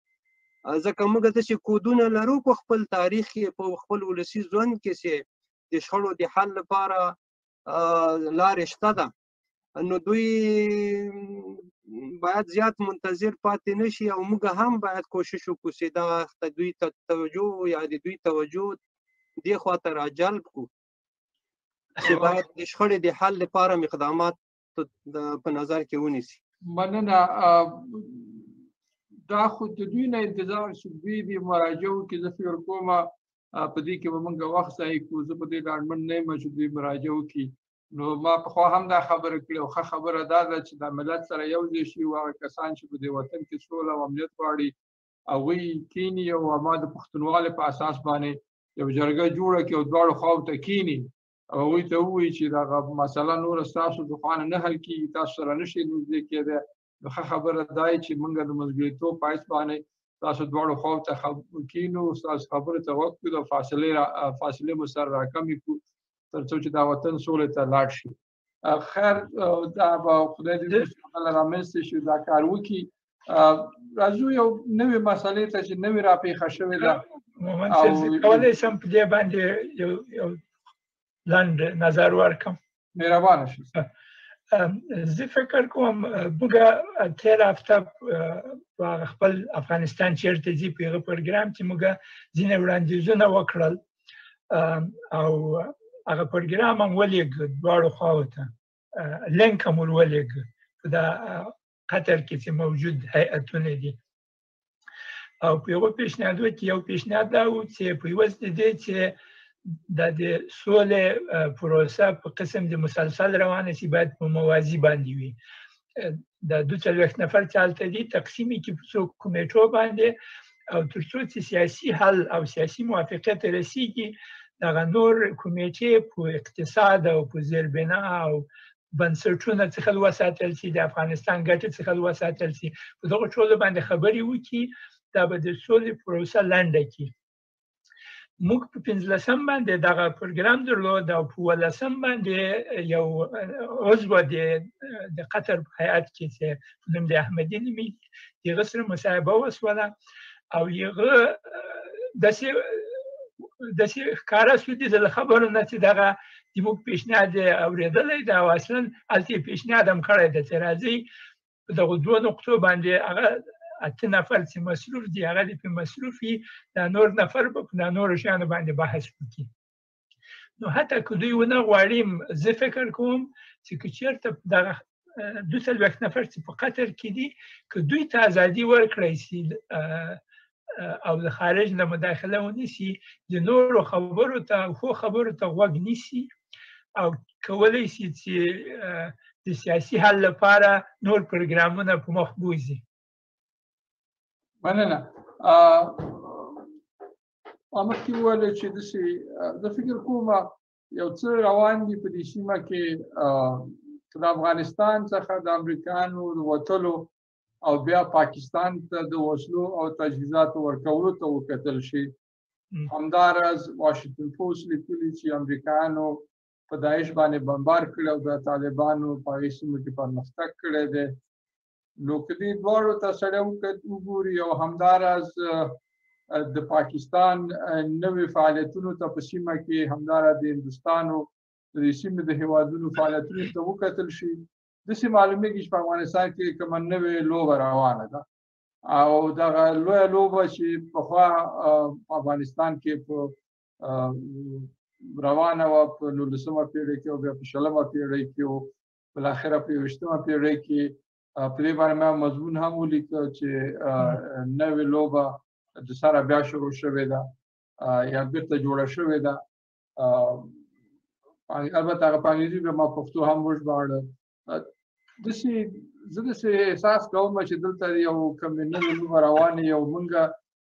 ځکه موږ داسې کودونه لرو په خپل تاریخ کې، په خپل ولسي ژوند کې چې د شخړو د حل لپاره لارې شته ده. نو دوی باید زیات منتظر پاتې نشي، او موږ هم باید کوشش وکړو چې دا دوی ته توجه یا د دوی توجه دې خواته راجلب کړو چې باید د شخړې د حل لپاره اقدامات په نظر کې ونیسي. مننه. دا خو د دوی نه انتظار چې دوی دې مراجعه وکړي، زه فکر کوم په دې کې به موږ وخت ضایع کړو. زه په دې ډاډمن نه یم چې دوی مراجعه وکړي. نو ما پخوا هم دا خبره کړې او ښه خبره دا ده چې دا ملت سره یو ځای شي، او هغه کسان چې په دې وطن کې سوله او امنیت غواړي هغوی کیني، او ما د پښتونوالي په اساس باندې یو جرګه جوړه کړي او دواړو خواو ته کیني او هغوی ته ووایي چې دغه مسله نوره ستاسو د خوا نه حل کېږي، تاسو سره نه شي نږدې کېدی. نو ښه خبره دا چې موږ د منځګړیتوب په حیث باندې تاسو دواړو خواو ته کینو، ستاسو خبرو ته غوږ کړو او فاصلې مو سره راکمې کړو تر څو چې دا وطن سولې ته لاړ شي. خیر، دا به خدای دې وکړي رامنځته شي، دا کار وکړي. راځو یو نوې مسلې ته چې نوې راپېښه شوې ده. مومند صاحب، زه کولی شم په دې باندې یو لنډ نظر ورکړم؟ مهربانه شئ. زه فکر کوم موږ تېره هفته په خپل افغانستان چیرته ځي په هغه پروګرام چې موږ ځینې وړاندیزونه وکړل او هغه پروګرام هم ولېږه دواړو خواو ته، لینک هم ور ولېږه په دا قطر کې چې موجود هیئتونه دي. او په یوه پیشنهادو کې یو پیشنهاد دا و چې په عوض د دې چې د سولې پروسه په قسم د مسلسل روانه شي، باید په موازي باندې وي. د 42 نفر چې هلته دي تقسیم یې کړي په څو کمیټو باندې، او تر څو چې سیاسي حل او سیاسي موافقې ته رسیږي دغه نور کمیټې په اقتصاد او په زیربنا او بنسټونه څخه وساتل شي، د افغانستان ګټې څخه وساتل شي، په دغو ټولو باندې خبرې وکړي، دا به د سولې پروسه لنډه کړي. موږ په 15 باندې دغه پروګرام درلود او په 18 باندې یو عضو د قطر په هیئت کې چې په نوم د احمدي نومېږي، د هغه سره مصاحبه وسوله او هغه داسې ښکاره شو د له خبرو نه چې دغه د موږ پیشنهاد یې اورېدلی دی او اصلا هلته یې پیشنهاد هم کړی دی چې راځئ په دغو دوو نقطو باندې هغه 8 نفر چې مصروف دي هغه دې پرې مصروف وي، دا نور نفر به په دا نورو شیانو باندې بحث وکړي. نو حتی که دوی ونه غواړي، زه فکر کوم چې که چېرته دغه 42 نفر چې په قطر کې دي، که دوی ته ازادي ورکړی شي او له خارج نه مداخله ونه شي، د نورو خبرو ته ښو خبرو ته غوږ نیسي او کولی شي چې د سیاسي حل لپاره نور پروګرامونه په مخ بوځي. مننه. مخکې وویل چې داسې زه فکر کوم یو څه روان دي په دې سیمه کې، د افغانستان څخه د امریکایانو د وتلو او بیا پاکستان ته د وسلو او تجهیزاتو ورکولو ته وکتل شي. همداراز واشنګټن پوسټ لیکلي چې امریکایانو په داعش باندې بمبار کړی او د طالبانو په هغې سیمو کې پرمختګ کړی دی. نو که دې دواړو ته سړی وګوري او همداراز د پاکستان نوې فعالیتونو ته په سیمه کې، همداراز د هندوستان او د سیمې د هیوادونو فعالیتونو ته وکتل شي، داسې معلومیږي چې په افغانستان کې کومه نوې لوبه روانه ده او دغه لویه لوبه چې پخوا په افغانستان کې په روانه وه په 19مه پېړۍ کې او بیا په 20مه پېړۍ کې او بالاخره په 21مه پېړۍ کې، په دې باندې ما مضمون هم ولیکه چې نوې لوبه د سره بیا شروع شوې ده یا بیرته جوړه شوې ده. البته هغه په انګریزي بیا ما پښتو هم وژباړه. داسې زه داسې احساس کوم چې دلته یو کومې نوې لوبه روانه یو مونږ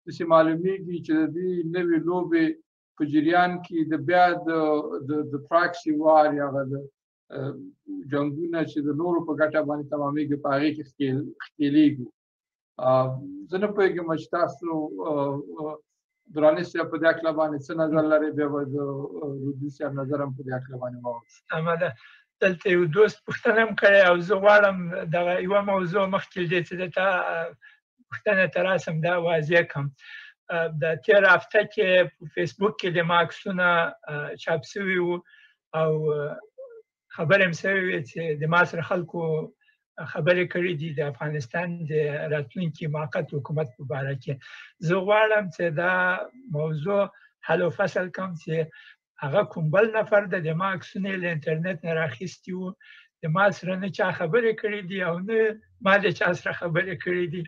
داسې معلومیږي چې د دې نوې لوبې په جریان کې د بیا د پراکسي وار یا هغه د جنګونه چې د نورو په ګټه باندې تمامېږي په هغې کې ښکېلېږو. زه نه پوهېږم چې تاسو دراني صاحب په دې هکله باندې څه نظر لرئ، بیا به د رودي صاحب نظر هم په دې هکله باندې واورم. سمه ده. دلته یو دوست پوښتنه هم کړې او زه غواړم دغه یوه موضوع مخکې له دې چې دلته پوښتنه ته راسم دا واضح کړم. د تېره هفته کې په فیسبوک کې د ما عکسونه چاپ شوي وو او خبرې هم شوې وې چې د ما سره خلکو خبرې کړې دي د افغانستان د راتلونکي موقت حکومت په باره کې. زه غواړم چې دا موضوع حل و فصل کړم چې هغه کوم بل نفر ده، د ما عکسونه یې له انټرنیټ نه راخیستي وو، د ما سره نه چا خبرې کړې دي او نه ما د چا سره خبرې کړې دي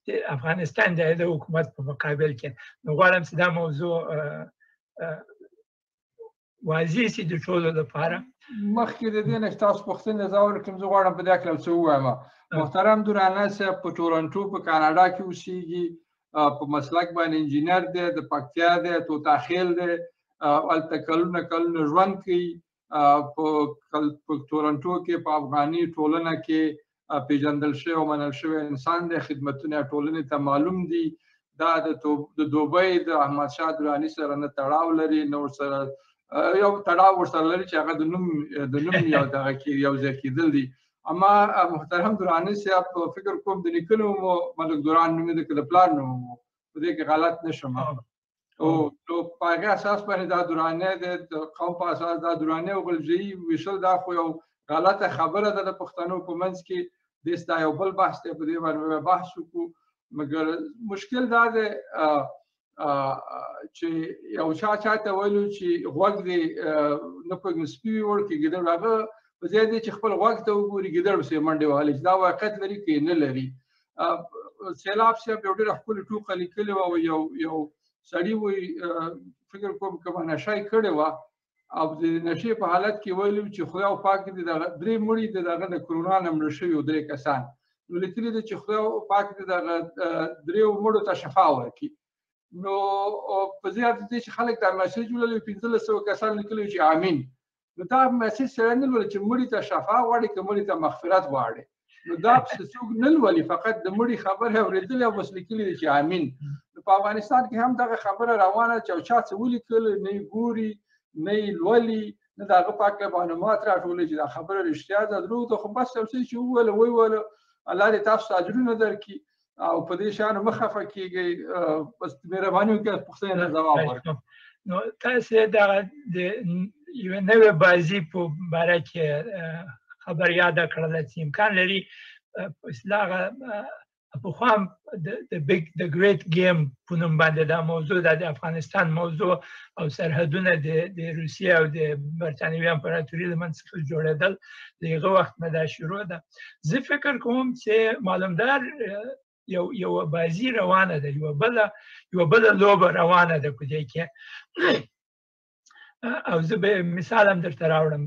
د افغانستان د آینده حکومت په مقابل کې. نو غواړم چې دا موضوع واضح شي د ټولو لپاره. مخکې د دې نه چې تاسو پوښتنې ځواب ورکړم، زه غواړم په دې هکله څه ووایم. محترم درانه صاحب په ټورنټو په کاناډا کې اوسېږي، په مسلک باندې انجینر دی، د پکتیا دی، توتاخیل دی، هلته کلونه کلونه ژوند کوي. په ټورنټو کې په افغاني ټولنه کې پیژندل شوی او منل شوی انسان دی، خدمتونه ټولنې ته معلوم دي. دا د دوبۍ د احمدشاه دراني سره نه تړاو لري، نه ورسره یو تړاو ورسره لري چې هغه د نوم یو دغه کې یو ځای کېدل دي. اما محترم دراني صاحب فکر کوم د نیکه نوم ملک دوران نومېده که د پلار نوم و، په دې کې غلط نه شم. او نو په هغې اساس باندې دا درانی دی، د قوم په اساس دا درانی او غلجیي ویشل دا خو یو غلطه خبره ده د پښتنو په منځ کې. دې دا یو بل بحث دی، په دې باندې به بحث وکړو. مګر مشکل دا دی چې یو چا چاته ویلو چې غوږ دې نه پوهېږم سپي وي وړ کې ګیدړ، هغه په ځای دې چې خپل غوږ ته وګوري ګیدړ پسې منډې وهلې چې دا واقعیت لري که نه لري. سیلاب صاحب یو ډېره ښکلې ټوقه لیکلې وه او یو سړي وایي فکر کوم کومه نشه یې کړې وه او د نشې په حالت کې ویلي چې خدای او پاک دې دغه درې مړي د دغه د کرونا نه مړه شوي وو، درې کسان. نو لیکلي دي چې خدای او پاک دې دغه درېو مړو ته شفا ورکړي. نو په ځای د دې چې خلک دا مسیج ولولي 1500 کسان لیکلي چې امین. نو دا مسیج سره نه لولي چې مړي ته شفا غواړي که مړي ته مغفرت غواړي. نو دا څه څوک نه لولي، فقط د مړي خبرې اورېدلې او بس لیکلي دي چې امین. نو په افغانستان کې هم دغه خبره روانه چې یو چا څه ولیکل نه یې ګوري نه یې لولي نه د هغه په هکله معلومات راټولوي چې دا خبره رښتیا ده دروغ ده. خو بس یو څه چې وویل ویې الله دې تاسو ته اجرونه درکړي او په دې شیانو مه خفه کېږئ. بس مهرباني وکړئ پوښتنې ته ځواب ورکړئ. نو تاسې دغه د یوې نوې بازي په باره کې خبر یاده کړله چې امکان لري په اصطلاح پخوا هم د بیګ د ګریټ ګیم په نوم باندې دا موضوع ده، د افغانستان موضوع او سرحدونه د روسیې او د برتانوي امپراتوري له منځ څخه جوړېدل، د هغه وخت نه دا شروع ده. زه فکر کوم چې معلومدار یوه بازي روانه ده، یوه بله لوبه روانه ده په دې کې. او زه به مثال هم درته راوړم.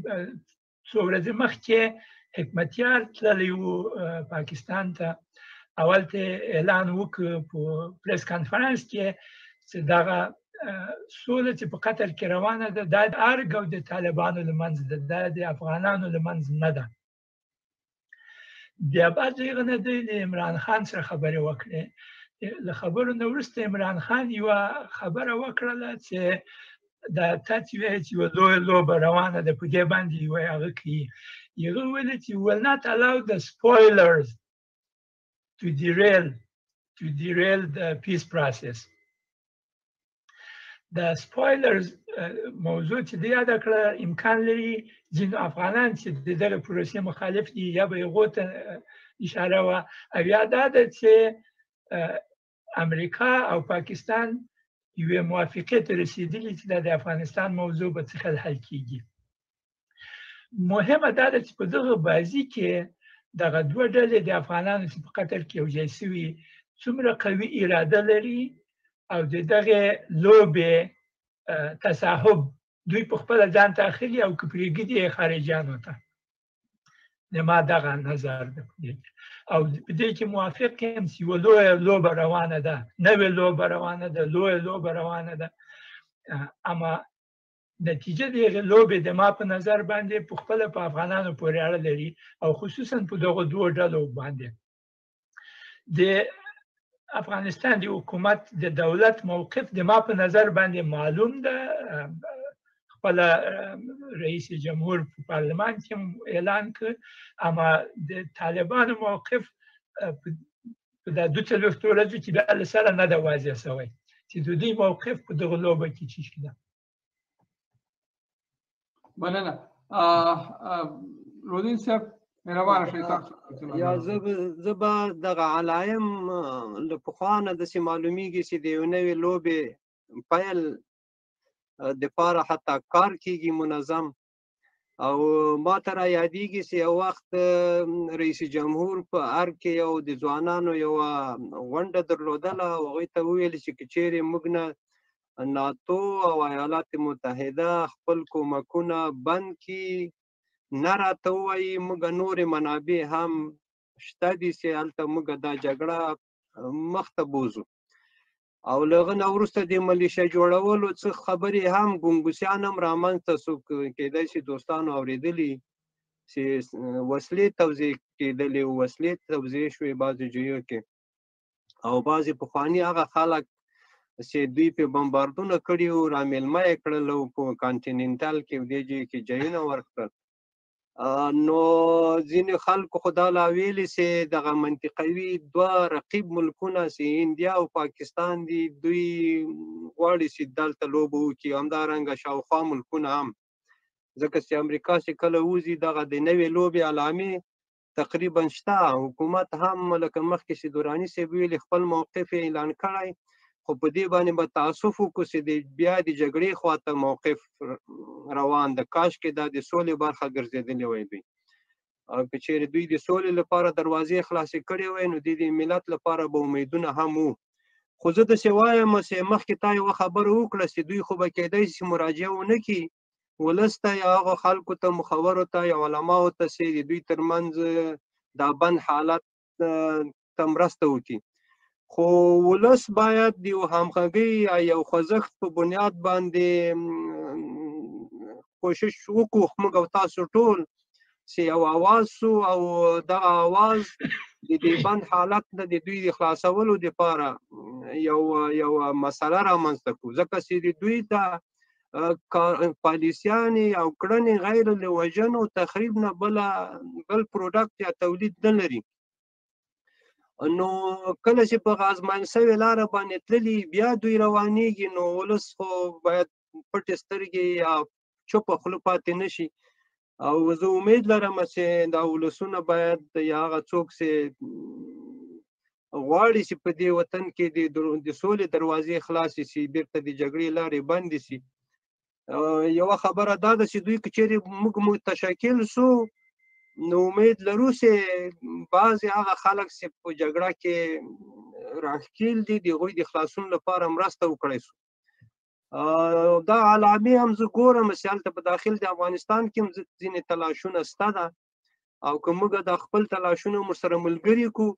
څو ورځې مخکې حکمتیار تللی و پاکستان ته، اول ته اعلان وکړ په پریس کانفرنس کې چې دغه سوله چې په قطر کې روانه ده دا د ارګ او د طالبانو له منځ ده، دا د افغانانو له منځ نه ده. بیا بعد له هغه نه دی له عمران خان سره خبرې وکړې. له خبرو نه وروسته عمران خان یوه خبره وکړله چې دا تا چې وایې چې یوه لویه لوبه روانه ده په دې باندې یوه هغه کوي. هغه ویل چې will not allow the spoilers to derail the peace process. د سپویلرز موضوع چې دی یاده کړه، امکان لري ځینو افغانان چې د دغه پروسې مخالف دي یا به هغو ته اشاره وه، او یا دا ده چې امریکا او پاکستان یوې موافقې ته رسېدلي چې دا د افغانستان موضوع به څه حل کېږي. مهمه دا ده چې په دغه بازي کې دغه دوه ډلې د افغانانو چې په قطر کې یو ځای شوي څومره قوي اراده لري او د دغې لوبې تصاحب دوی په خپله ځان ته اخلي او که پرېږدي یې خارجیانو ته. زما دغه نظر ده په دې کې، او په دې کې موافق یم چې یوه لویه لوبه روانه ده، نوې لوبه روانه ده، لویه لوبه روانه ده، اما نتیجه د هغې لوبې د ما په نظر باندې په خپله په افغانانو پورې اړه لري او خصوصا په دغو دوو ډلو باندې. د افغانستان د حکومت د دولت موقف د ما په نظر باندې معلوم ده، خپله رئیس جمهور په پارلمان کې هم اعلان کړ، اما د طالبانو موقف په دا 42 ورځو کې بیا له سره نه ده واضح شوی چې د دوی موقف په دغه لوبه کې څه شي ده. مننه. رودین صاحب مهربانه شئ تاسو. یا زه به دغه علایم له پخوا نه داسې معلومیږي چې د یو نوې لوبې پیل دپاره حتی کار کیږي منظم. او ما ته را یادیږي چې یو وخت رئیس جمهور په ارګ کې یو د ځوانانو یوه غونډه درلودله او هغوی ته وویل چې که چیرې موږ نه ناتو او ایالات متحده خپل کومکونه بند کړي نه راته ووایي، موږ نورې منابع هم شته دي چې هلته موږ دا جګړه مخته بوزو. او له هغه نه وروسته د ملیشه جوړولو څه خبرې هم ګنګوسیان هم رامنځته سو، کېدای شي دوستانو اورېدلي چې وسلې توزیع کېدلې، وسلې توزیع شوې بعضې ځایو کې، او بعضې پخواني هغه خلک چې دوی په بمباردونه کړي وو رامېلمه یې کړل او په کانټیننټال کې دې ځای کې ځایونه ورکړل. نو ځینې خلکو خو دا لا ویلي چې دغه منطقوي دوه رقیب ملکونه چې انډیا او پاکستان دي، دوی غواړي چې دلته لوبه وکړي، همدارنګه شاوخوا ملکونه هم، ځکه چې امریکا چې کله وځي دغه د نوې لوبې علامې تقریبا شته. حکومت هم لکه مخکې چې دراني صاحب ویلي خپل موقف یې اعلان کړی، خو په دې باندې به تاسف وکړو چې بیا د جګړې خواته موقف روان ده. کاش کې دا د سولې برخه ګرځېدلې وای دوی، او که چیرې دوی د سولې لپاره دروازې خلاصې کړې وای نو د دې ملت لپاره به امیدونه هم وو. خو زه داسې وایم چې مخکې تا یوه خبره وکړه چې دوی خو به کېدای شي مراجعه ونه کړي ولس ته یا هغو خلکو ته، مخورو ته یا علماو ته چې د دوی ترمنځ دا بند حالت ته مرسته وکړي. خو ولس باید د یو همغږۍ یا یو خوځښت په بنیاد باندې کوشش وکړو، موږ او تاسو ټول چې یو اواز سو او دغه اواز د دې بند حالت نه د دوی د خلاصولو دپاره یو مسله رامنځته کړو، ځکه چې د دوی ته پالیسیانې او کړنې غیر له وژنو تخریب نه بل پروډکټ یا تولید نه لري. نو کله چې په غازمان سوې لاره باندې تللي بیا دوی روانیږي، نو ولس خو باید پټې سترګې یا چوپه خوله پاتې نه شي. او زه امید لرم چې دا ولسونه باید یا هغه څوک چې غواړي چې په دې وطن کې د سولې دروازې خلاصې شي، بیرته د جګړې لارې بندې شي. یوه خبره دا ده چې دوی که چیرې موږ متشکل سو نو امید لرو چې بعضې هغه خلک چې په جګړه کې راښکیل دي د هغوی د خلاصون لپاره مرسته وکړی سو. دا علامې هم زه ګورم چې هلته په داخل د افغانستان کې هم ځینې تلاشونه شته ده، او که موږ دا خپل تلاشونه مو سره ملګري کړو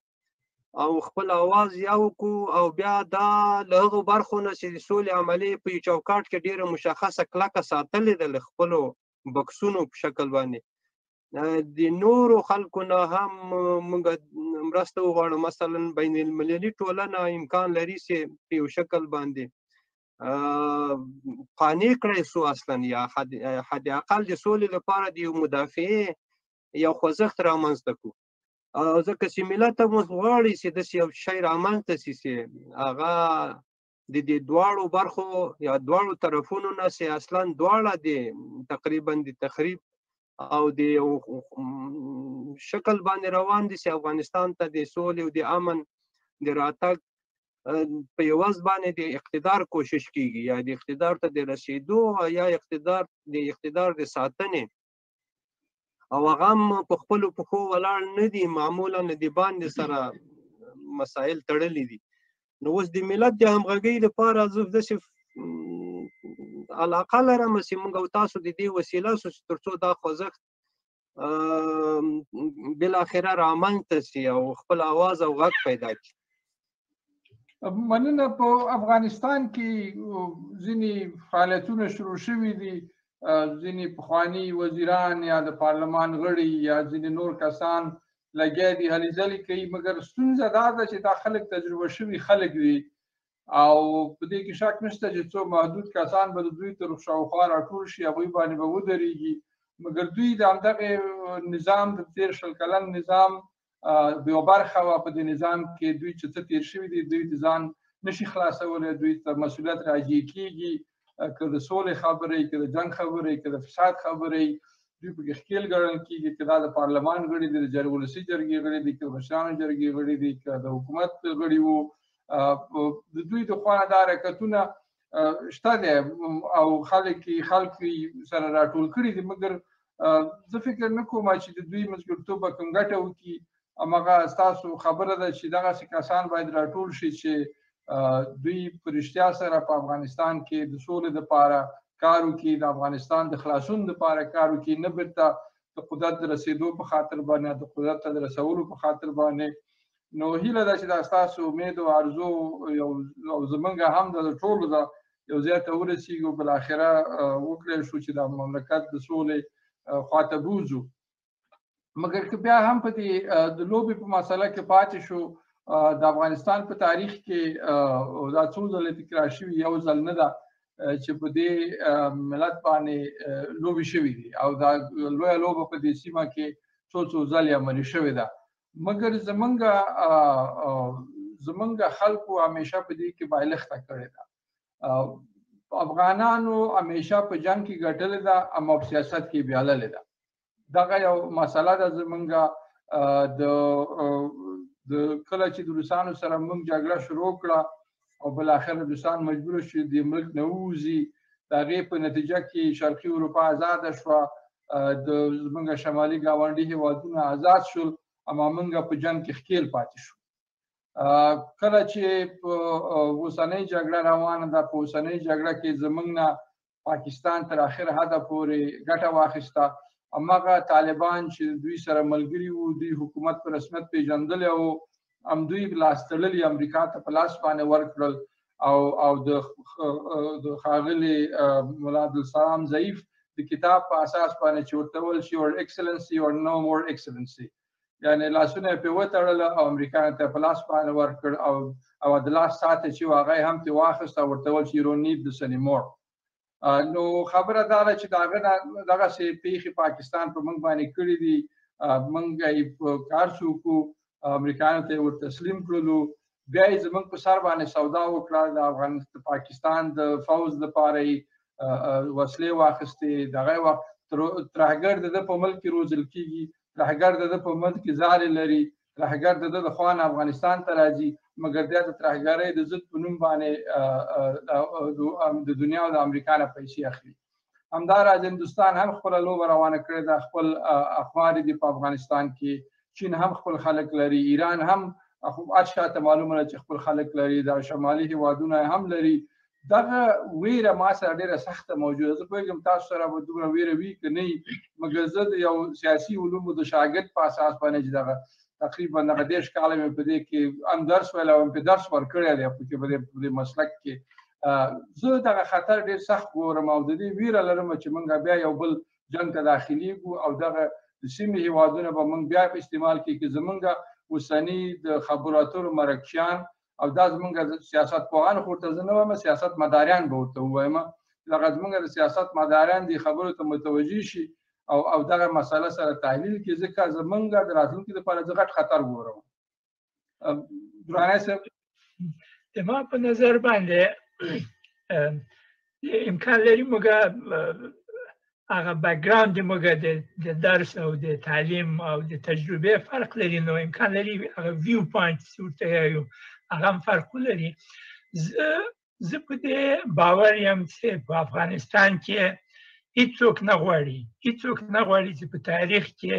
او خپل اواز یو کړو، او بیا دا له هغو برخو نه چې د سولې عملې په یو چوکاټ کې ډېره مشخصه کلکه ساتلې ده له خپلو بکسونو په شکل باندې، د نورو خلکو نه هم موږ مرسته وغواړو. مثلا بین المللي ټولنه امکان لري چې په یو شکل باندې قانع کړی سو اصلا، یا حد اقل د سولې لپاره د یو مدافعې یو خوځښت رامنځته کړو، ځکه چې ملت هم اوس غواړي چې داسې یو شی رامنځته شي چې هغه د دې دواړو برخو یا دواړو طرفونو نه چې اصلا دواړه د تقریبا د تخریب او د یو شکل باندې روان دي چې افغانستان ته د سولې او د امن د راتګ په عوض باندې د اقتدار کوشش کیږي، یا د اقتدار ته د رسیدو یا اقتدار د اقتدار د ساتنې، او هغه هم په خپلو پښو ولاړ نه دي، معمولا د باندې سره مسایل تړلي دي. نو اوس د ملت د همغږۍ لپاره زه داسې علاقه لرم چې موږ او تاسو د دې وسیله سو چې تر څو دا خوځښت بالاخره رامنځته شي او خپل اواز او غږ پیدا کړي. مننه. په افغانستان کې ځینې فعالیتونه شروع شوي دي، ځینې پخواني وزیران یا د پارلمان غړي یا ځینې نور کسان لګیا دي هلې ځلې کوي، مګر ستونزه دا ده چې دا خلک تجربه شوي خلک دي او په دې کې شک نشته چې څو محدود کسان به د دوی تر شاوخوا راټول شي، هغوی باندې به ودرېږي، مګر دوی د همدغې نظام د تېر 20 کلن نظام یوه برخه وه. په دې نظام کې دوی چې څه تېر شوي دي دوی د ځان نشي خلاصولی، دوی ته مسؤلیت راجع کېږي، که د سولې خبرې، که د جنګ خبرې، که د فساد خبرې، دوی پکې ښکېل ګڼل کېږي. که دا د پارلمان غړي دي، د ولسي جرګې غړي دي، که د مشرانو جرګې غړي دي، که د حکومت غړي وو، د دوی د خوا نه دا حرکتونه شته دی او خلک سره راټول کړي دي، مګر زه فکر نه کوم چې د دوی منځګړتوب به کوم ګټه وکړي. هماغه ستاسو خبره ده چې دغسې کسان باید راټول شي چې دوی په رښتیا سره په افغانستان کې د سولې دپاره کار وکړي، د افغانستان د خلاصون دپاره کار وکړي، نه بیرته د قدرت د رسېدو په خاطر باندې، د قدرت ته د رسولو په خاطر باندې. نو هیله ده چې دا ستاسو امید او ارزو او زمونږ هم د ټولو ده یو ځای ته ورسېږو، بالاخره وکړی شو چې دا مملکت د سولې خواته بوځو. مګر که بیا هم په دې د لوبې په مسله کې پاتې شو، د افغانستان په تاریخ کې دا څو ځلې تکرار شوي، یو ځل نه ده. چې په دې ملت باندې لوبې شوې دي او دا لویه لوبه په دې سیمه کې څو څو ځلې عملي شوې ده. مګر زمونږ خلکو همیشه په دې کې بایلښته کړې ده. افغانانو همیشه په جنگ کې ګټلې ده، اما په سیاست کې بیاللې ده. دغه یو مسله ده. زمونږ د د کله چې د روسانو سره موږ جګړه شروع کړه او بالاخره روسان مجبور شو د ملک نه ووځي، د هغې په نتیجه کې شرقي اروپا آزاده شوه، د زمونږ شمالي ګاونډي هیوادونه آزاد شول، اما موږ په جنګ کې ښکیل پاتې شو. کله چې په اوسنۍ جګړه روانه ده، په اوسنۍ جګړه کې زمونږ نه پاکستان تر اخر حده پورې ګټه واخیسته. هماغه طالبان چې دوی سره ملګري وو، دوی حکومت په رسمیت پېژندلی و، همدوی لاس تړلي امریکا ته په لاس باندې ورکړل او او د ښاغلي ملا عبدالسلام ضعیف د کتاب په اساس باندې چې ورته ویل شي your excellency or no more excellency، یعنې لاسونه یې پرې وتړل او امریکا ته په لاس باندې ورکړ او او د لاس ساعت چې هغه یې هم ترې واخیست او ورته ویل چې you don't need this anymore. نو خبره دا ده چې د هغه نه دغسې پېښې پاکستان په موږ باندې کړي دي، موږ یې په کار څوک امریکایانو ته یې ور تسلیم کړلو، بیا یې زموږ په سر باندې سودا وکړه، د افغانستان پاکستان د فوځ لپاره یې وسلې واخیستې. دغه وخت ترهګر د ده په ملک کې روزل کېږي، ترهګر د ده په ملک کې ځالې لري، ترهګر د ده د خوا نه افغانستان ته راځي، مګر بیا د ترهګرۍ د ضد په نوم باندې د دنیا او د امریکا نه پیسې اخلي. همداراز هندوستان هم خپله لوبه روانه کړې ده، خپل اخبار دي په افغانستان کې، چین هم خپل خلک لري، ایران هم خو هر چا ته معلومه ده چې خپل خلک لري، دا شمالي هیوادونه هم لري. دغه ویره ما سره ډېره سخته موجوده. زه پوهېږم تاسو سره به دومره ویره وي که نه، مګر زه د یو سیاسي علومو د شاګرد په اساس باندې چې دغه تقریبا دغه 30 کاله مې په دې کې هم درس ویلی او هم پې درس ورکړی دی پکې په دې مسلک کې، زه دغه خطر ډېر سخت ګورم او د دې ویره لرم چې موږ بیا یو بل جنګ ته داخلېږو او دغه د سیمې هیوادونه به موږ بیا په استعمال کې کې زمونږ اوسني د خبرو اترو مرکچیان او دا زمونږ سیاست پوهان خو ورته زه نه وایم، سیاست مداریان به ورته ووایم، دغه زمونږ د سیاست مداریان دې خبرو ته متوجه شي او او دغه مسله سره تحلیل کړي، ځکه زمونږ د راتلونکي لپاره زه غټ خطر ګورم. درانی صاحب، د ما په نظر باندې امکان لري موږ هغه background موږ د درس او د تعلیم او د تجربې فرق لري، نو امکان لري هغه view point چې ورته یو هغه هم فرق ولري. زه په دې باور یم چې په افغانستان کې هیڅوک نه غواړي، هیڅوک نه غواړي چې په تاریخ کې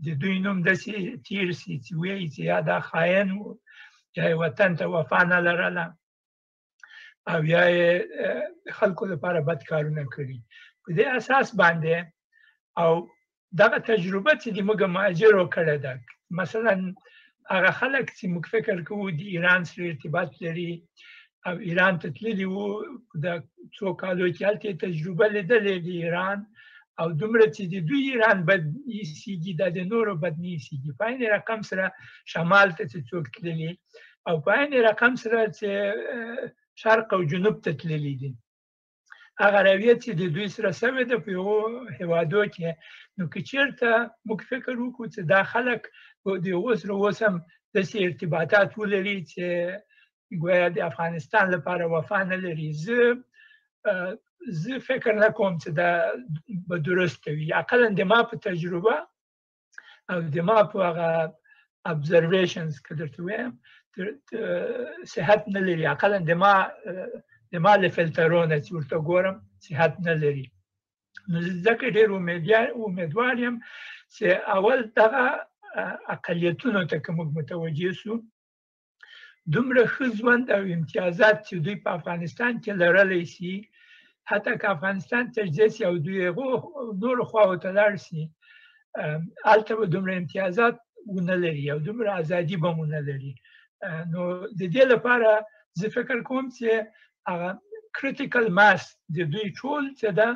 د دوی نوم داسې تیر شي چې وایي چې یا دا خاین و، یا یې وطن ته وفا نه لرله او یا یې خلکو لپاره بد کارونه کړي. په دې اساس باندې او دغه تجربه چې د موږ مهاجرو کړې ده، مثلا هغه خلک چې موږ فکر کوو د ایران سره ارتباط لري او ایران ته تللي وو د څو کالو کې، هلته یې تجربه لیدلې د ایران او دومره چې د دوی ایران بد ایسېږي دا د نورو بد نه ایسېږي. په عین رقم سره شمال ته چې څوک تللي او په عین رقم سره چې شرق او جنوب ته تللي دي، هغه رویه چې د دوی سره سوې ده په یو هېوادو کې، نو که چېرته موږ فکر وکړو چې دا خلک د هغو سره اوس هم داسې ارتباطات ولري چې ګویا د افغانستان لپاره وفا نه لري، زه فکر نه کوم چې دا به درسته وي. اقلا د ما په تجربه او د ما په هغه observations که درته ووایم صحت نه لري، اقلا د ما له فلترونه چې ورته ګورم صحت نه لري. نو زه ځکه ډېر امیدوار یم چې اول دغه اقلیتونو ته که موږ متوجه شو، دومره ښه ژوند او امتیازات چې دوی په افغانستان کې لرلی شي، حتی که افغانستان تجزیه شي او دوی هغو نورو خواوو ته لاړ شي، هلته به دومره امتیازات ونه لري او دومره ازادي به ونه لري. نو د دې لپاره زه فکر کوم چې هغه critical mass د دوی ټول چې ده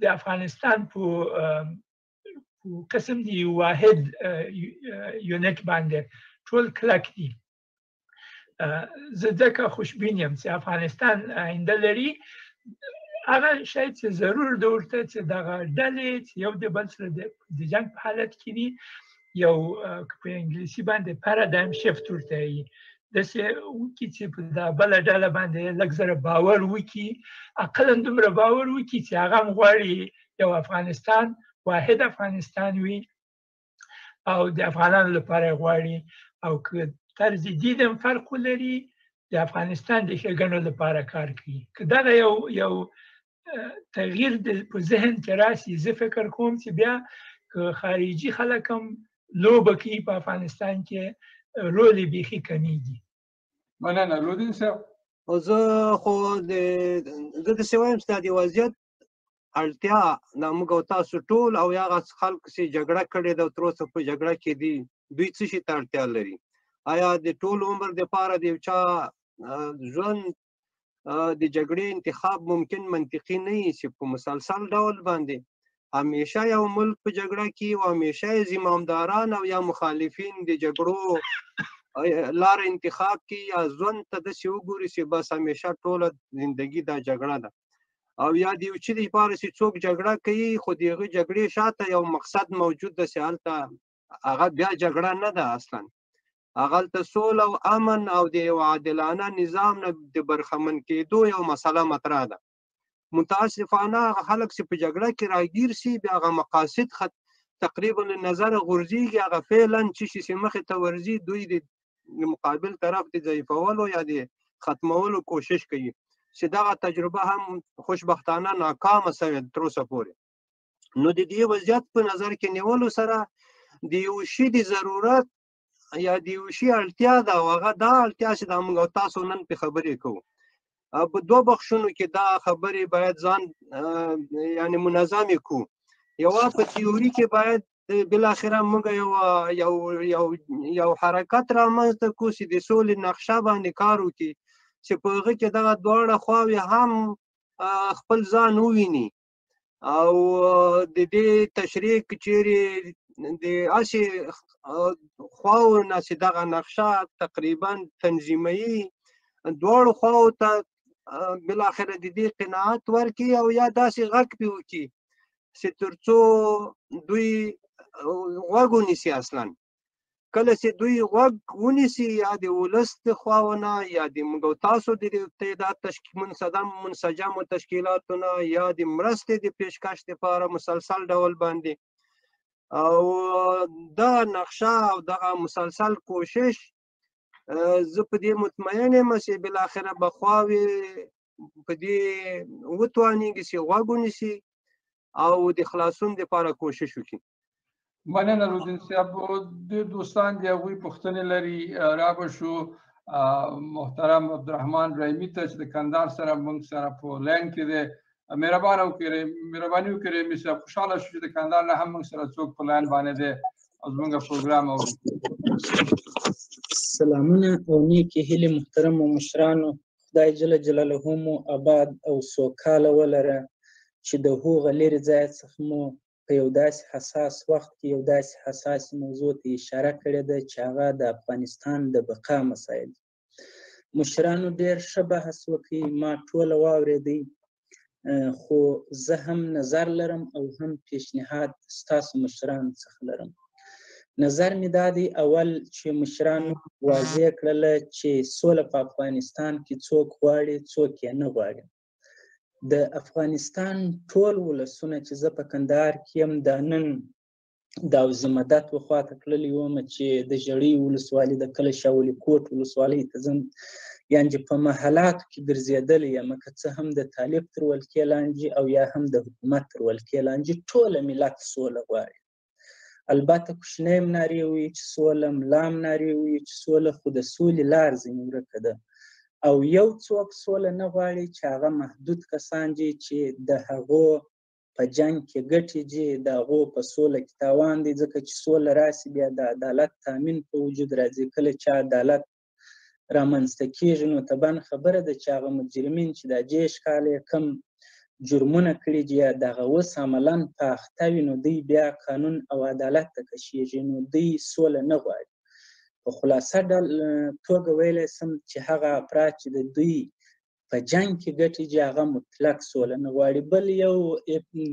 د افغانستان په قسم د یو واحد unit باندې ټول کلک دي. زه ځکه خوشبین یم چې افغانستان آینده لري. هغه شی چې ضرور ده ورته چې دغه ډلې چې یو د بل سره د جنګ په حالت کې دي، یو په انګلیسي باندې paradigm shift ورته وایي، داسې وکړي چې په دا بله ډله باندې لږ زره باور وکړي، اقلا دومره باور وکړي چې هغه هم غواړي یو افغانستان، واحد افغانستان وي او د افغانانو لپاره غواړي، او که طرز دید هم فرق ولري د افغانستان د ښېګڼو لپاره کار کوي. که دغه یو تغییر په ذهن کې راشي، زه فکر کوم چې بیا که خارجي خلک هم لوبه کوي په افغانستان کې، رول یې بیخي کمیږي. مننه لودین صاحب. زه خو زه داسې وایم چې دا د وضعیت اړتیا دا موږ او تاسو ټول او یا هغه خلک چې جګړه کړې ده او تر اوسه په جګړه کې دي، دوی څه شي ته اړتیا لري؟ آیا د ټول عمر دپاره د یو چا ژوند د جګړې انتخاب ممکن منطقي نه وي چې په مسلسل ډول باندې همیشه یو ملک په جګړه کې او همیشه یې زمامداران او یا مخالفین د جګړو لار انتخاب کړي یا ژوند ته داسې وګوري چې بس همیشه ټوله زندگی دا جګړه ده، او یا د یو چي لپاره چې څوک جګړه کوي خو د هغه جګړې شاته یو مقصد موجود ده چې هلته هغه بیا جګړه نه ده، اصلا هغه هلته سوله او امن او د یو عادلانه نظام نه د برخمن کېدو یو مسله مطرح ده. متاسفانه هغه خلک چې په جګړه کې راګیر سي بیا هغه مقاصد تقریبا له نظره غورځېږي، هغه فعلا چې شي چې مخې ته ورځي دوی د مقابل طرف د ضعیفولو یا د ختمولو کوشش کوي چې دغه تجربه هم خوشبختانه ناکامه سوې تر اوسه پورې. نو د دې وضعیت په نظر کې نیولو سره د یو شي د ضرورت یا د یو شي اړتیا ده، او هغه دا اړتیا چې دا موږ او تاسو نن پې خبرې کوو، په دوه بخشونو کې دا خبرې باید ځان یعنې منظمې کړو. یوه په تیوري کې باید بالاخره موږ یو یو یو یو حرکت رامنځته کړو چې د سولې نقشه باندې کار وکړي چې په هغه کې دغه دواړه خواوې هم خپل ځان وویني، او د دې تشریح که چیرې د هسې خواو نه چې دغه نقشه تقریبا تنظیموي دواړو خواو ته بالاخره د دې قناعت ورکړي او یا داسې غږ پرې وکړي چې تر څو دوی غوږ ونیسي. اصلا کله چې دوی غوږ ونیسي یا د ولس د خواو نه یا د موږ او تاسو د تعداد منسجمو تشکیلاتو نه یا د مرستې د پیشکش دپاره مسلسل ډول باندې، او دا نقشه او دغه مسلسل کوشش زه په دې مطمئن یم چې بالاخره به خواوې په دې وتوانېږي چې غوږ ونیسي او د خلاصون دپاره کوشش وکړي. مننه رودین صاحب. ډېر دوستان دي هغوی پوښتنې لري. را به شو محترم عبدالرحمن رحیمي ته چې د کندهار سره موږ سره په لاین کې دی. مهرباني وکړئ رحیمي صاحب، خوشحاله شو چې د کندهار نه هم موږ سره څوک په لاین باندې دی او زموږ پروګرام اوري. سلامونه او نیکې هیلې محترمو مشرانو، خدای جل جلاله مو آباد او سوکاله ولره چې د هغه لیرې ځای څخه مو په یو داسې حساس وخت کې یو داسې حساسې موضوع ته اشاره کړې ده چې هغه د افغانستان د بقا مسایل دي. مشرانو ډېر ښه بحث وکړي، ما ټوله واورېدی، خو زه هم نظر لرم او هم پیشنهاد ستاسو مشرانو څخه لرم. نظر مې دا دی، اول چې مشرانو واضح کړله چې سوله په افغانستان کې څوک غواړي څوک یې نه غواړي. د افغانستان ټول ولسونه چې زه په کندهار کې یم، دا نن د اوزي مدد و خواته تللی وم چې د ژړۍ ولسوالي د کله شاولي کوټ ولسوالۍ ته ځم، یعنې په محلاتو کې ګرځېدلی یم، که څه هم د طالب تر ولکې لاندې او یا هم د حکومت تر ولکې لاندې، ټوله ملت سوله غواړي. البته کوچنی هم نارې وایي چې سوله، ملا هم نارې وایي چې سوله، خو د سولې لار ځینې ورکه ده. او یو څوک سوله نه غواړي چې هغه محدود کسان دي چې د هغو په جنگ کې ګټې دي، د هغو په سوله کې تاوان دی، ځکه چې سوله راسي بیا د عدالت تامین په وجود راځي. کله چې عدالت رامنځته کېږي نو طبعا خبره ده چې هغه مجرمین چې دا 30 کاله یې کم جرمونه کړي دي یا دغه اوس عملا په اخته وي، نو دوی بیا قانون او عدالت ته کشېږي، نو دوی سوله نه غواړي. په خلاصه توګه ویلی سم چې هغه افراد چې د دوی په جنګ کې ګټې دي هغه مطلق سوله نه غواړي. بل یو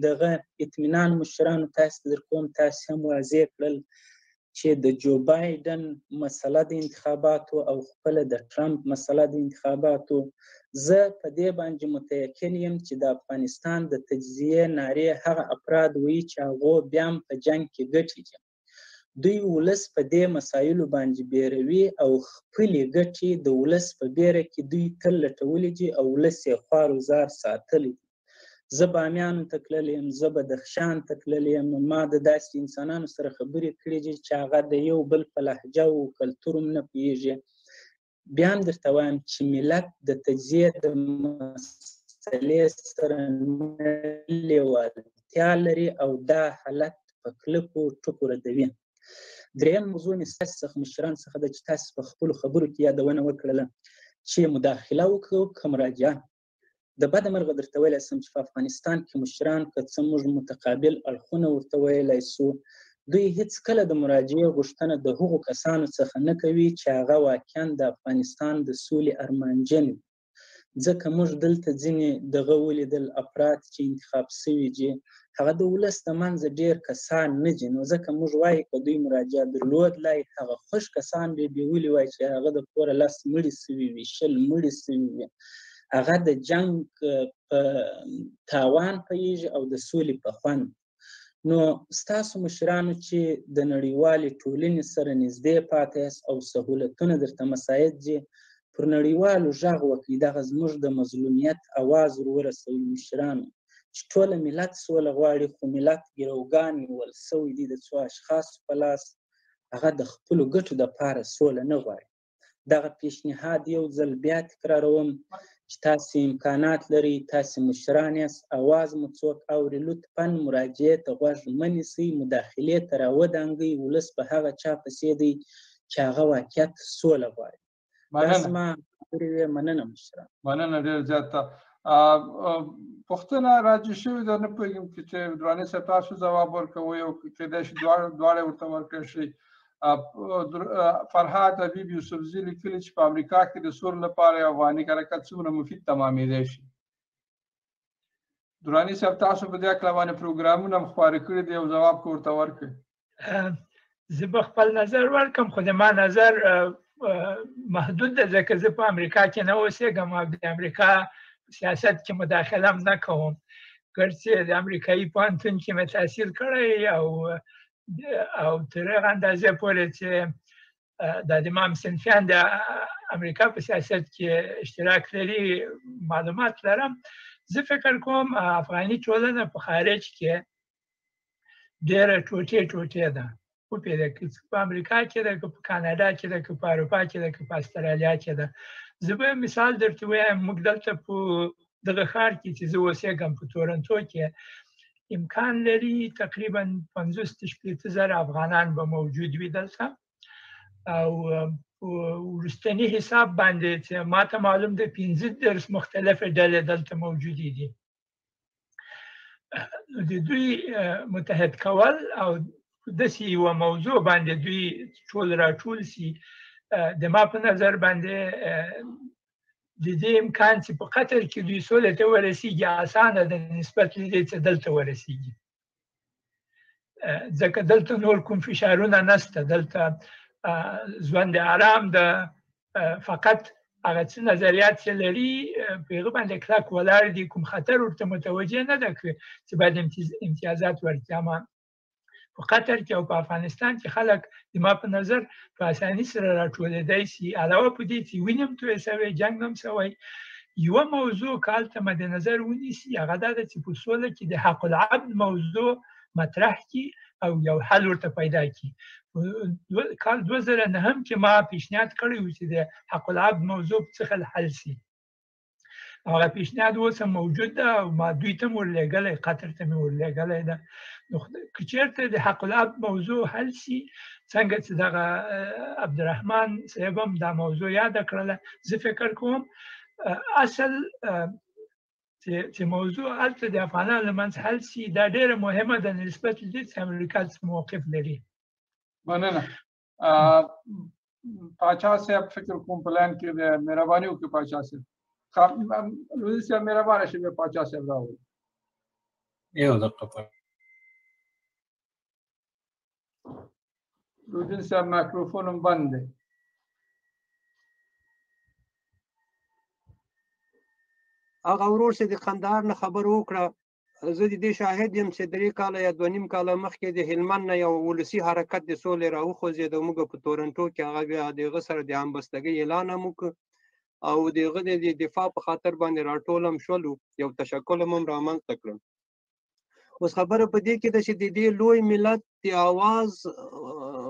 دغه اطمینان مشرانو تاسو ته در کوم، تاسو هم واضح کړل چې د جو بایډن مسله د انتخاباتو او خپله د ټرمپ مسله د انتخاباتو، زه په دې باندې متیقن یم چې د افغانستان د تجزیې نارې هغه افراد وایي چې هغو بیا هم په جنګ کې ګټې دي. دوی ولس په دې مسایلو باندې بیروي او خپلې ګټې د ولس په بیره کې دوی تل لټولي دي او ولس یې خوار و زار ساتلی دی. زه بامیانو ته تللی یم، زه بدخشان ته تللی یم، ما د داسې انسانانو سره خبرې کړې دي چې هغه د یو بل په لهجه او کلتور هم نه پوهېږي. بیا هم درته وایم چې ملت د تجزیې د مسلې سره نه لیوالتیا لري او دا حالت په کلکو ټکو ردوي. دریم موضوع مې ستاسو څخه مشران څخه ده چې تاسو په خپلو خبرو کې یادونه وکړله چې مداخله وکړو که مراجعه. د بده مرغه درته ویلی سم چې په افغانستان کې مشران که څه موږ متقابل اړخونه ورته ویلی سو، دوی هیڅکله د مراجعې غوښتنه د هغو کسانو څخه نه کوي چې هغه واقعا د افغانستان د سولې ارمانجن وي. ځکه موږ دلته ځینې دغه ولیدل افراد چې انتخاب سوي دي هغه د ولس د منځه ډېر کسان نه دي، نو ځکه موږ وایو که دوی مراجعه درلودلای هغه خوښ کسان به یې بیولي وای چې هغه د کوره 10 مړي سوي وي، 20 مړي سوي وي. هغه د جنګ په تاوان پوهېږي او د سولې په خوند. نو ستاسو مشرانو چې د نړیوالې ټولنې سره نږدې پاتې یاست او سهولتونه درته مساعد دي، پر نړیوالو غږ وکړئ، دغه زموږ د مظلومیت اواز ور ورسوئ مشرانو چې ټوله ملت سوله غواړي، خو ملت ګروګان نیول سوی دی د څو اشخاصو په لاس، هغه د خپلو ګټو دپاره سوله نه غواړي. دغه پیشنهاد یو ځل بیا تکراروم چې تاسو امکانات لرئ، تاسو مشران یاست، اواز مو څوک اوري، لطفا مراجعې ته غوږ مه نیسئ، مداخلې ته راودانګئ. ولس په هغه چا پسې دی چې هغه واقعیت سوله غواړي. دا زما خبرې وې. مننه مشران. مننه ډېر زیاته. پوښتنه راجع شوې ده، نه پوهېږم چې دراني صاحب تاسو ځواب ورکوئ او کېدای شي دواړه ورته ورکړی شي. فرهاد حبیب یوسفزي لیکلي چې په امریکا کې د سولې لپاره یو افغاني حرکت څومره مفید تمامېدای شي. دراني صاحب تاسو په دې هکله باندې پروګرامونه هم خپاره کړي دي او ځواب که ورته ورکړئ. زه به خپل نظر ورکړم، خو د ما نظر محدود ده ځکه زه په امریکا کې نه اوسېږم او د امریکا سیاست کې مداخله هم نه کوم. ګرچې د امریکایي پوهنتون کې مې تحصیل کړی او تر هغه اندازې پورې چې د امام صنفیان د امریکا په سیاست کې اشتراک لري معلومات لرم. زه فکر کوم افغاني ټولنه په خارج کې ډېره ټوټې ټوټې ده، وپېده که په امریکا کې ده، که په کاناډا کې ده، که په اروپا کې ده، که په استرالیا کې ده. زه به مثال درته ووایم، موږ دلته په دغه ښار کې چې زه اوسېږم په تورنټو کې امکان لري تقریبا 50-60 زره افغانان به موجود وي دلته، او وروستني حساب باندې چې ماته معلوم ده 35 مختلفې ډلې دلته موجودې دي. نو د دوی متحد کول او داسې یوه موضوع باندې دوی ټول راټول سي، د ما په نظر باندې د دې امکان چې په قطر کې دوی سولې ته ورسیږي اسانه ده نسبت له دې چې دلته ورسیږي، ځکه دلته نور کوم فشارونه نشته، دلته ژوند آرام ده، فقط هغه څه نظریات چې لري په هغه باندې کلک ولاړ دي، کوم خطر ورته متوجه نه ده چې باید امتیازات ورکړي. اما په قطر کې او په افغانستان کې خلک د ما په نظر په اساني سره راټولېدای سي. علاوه په دې چې وینې هم توی سوی، جنګ هم سوی، یوه موضوع که هلته مد نظر ونیسي هغه دا ده چې په سوله کې د حق العبد موضوع مطرح کړي او یو حل ورته پیدا کړي. کال 2009 کې ما پیشنهاد کړی و چې د حق العبد موضوع په څه حل سي، هغه پیشنهاد اوس هم موجود ده او ما دوی ته هم ورلېږلی، قطر ته مې ورلېږلی ده. نو که چېرته د حق العبد موضوع حل سي، څنګه چې دغه عبدالرحمن صاحب هم دا موضوع یاده کړله، زه فکر کوم اصل چې موضوع هلته د افغانانو له منځ حل سي دا ډېره مهمه ده نسبت له دې چې امریکا څه موقف لري. مننه. پاچا صاحب فکر کوم په لاین کې دی، مهرباني وکړئ پاچا صاحب. لودین صاحب مهربانه شئ، بیا پاچا صاحب راوړي. یو دقیقه. لودین صاحب مایکروفون هم بند دی. هغه ورور چې د قندهار نه خبر وکړه، زه د دې شاهد یم چې 3 کاله یا 2.5 کاله مخکې د هلمند نه یو ولسي حرکت د سولې راوخوځېد. موږ په تورنټو کې هغه بیا د هغه سره د همبستګۍ اعلان هم وکړ او د هغه د دفاع په خاطر باندې راټول هم شولو، یو تشکل هم رامنځته کړل. اوس خبره په دې کې ده چې د دې لوی ملت د اواز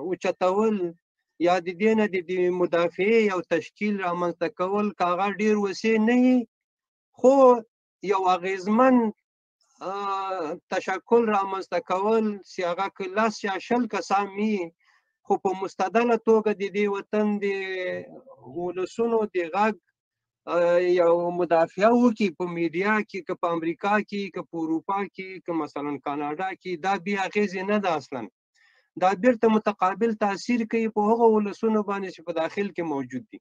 اوچتول یا د دې نه د مدافعې یو تشکیل رامنځته کول، که هغه ډېر وسیع نه وي خو یو اغېزمن تشکل رامنځته کول چې هغه که 10 یا 20 کسان وي، خو په مستدله توګه د دې وطن د ولسونو د غږ یو مدافعه وکړي په میډیا کې، که په امریکا کې، که په اروپا کې، که مثلا کاناډا کې، دا بې اغېزې نه ده. اصلا دا بیرته متقابل تاثیر کوي په هغو ولسونو باندې چې په داخل کې موجود دي.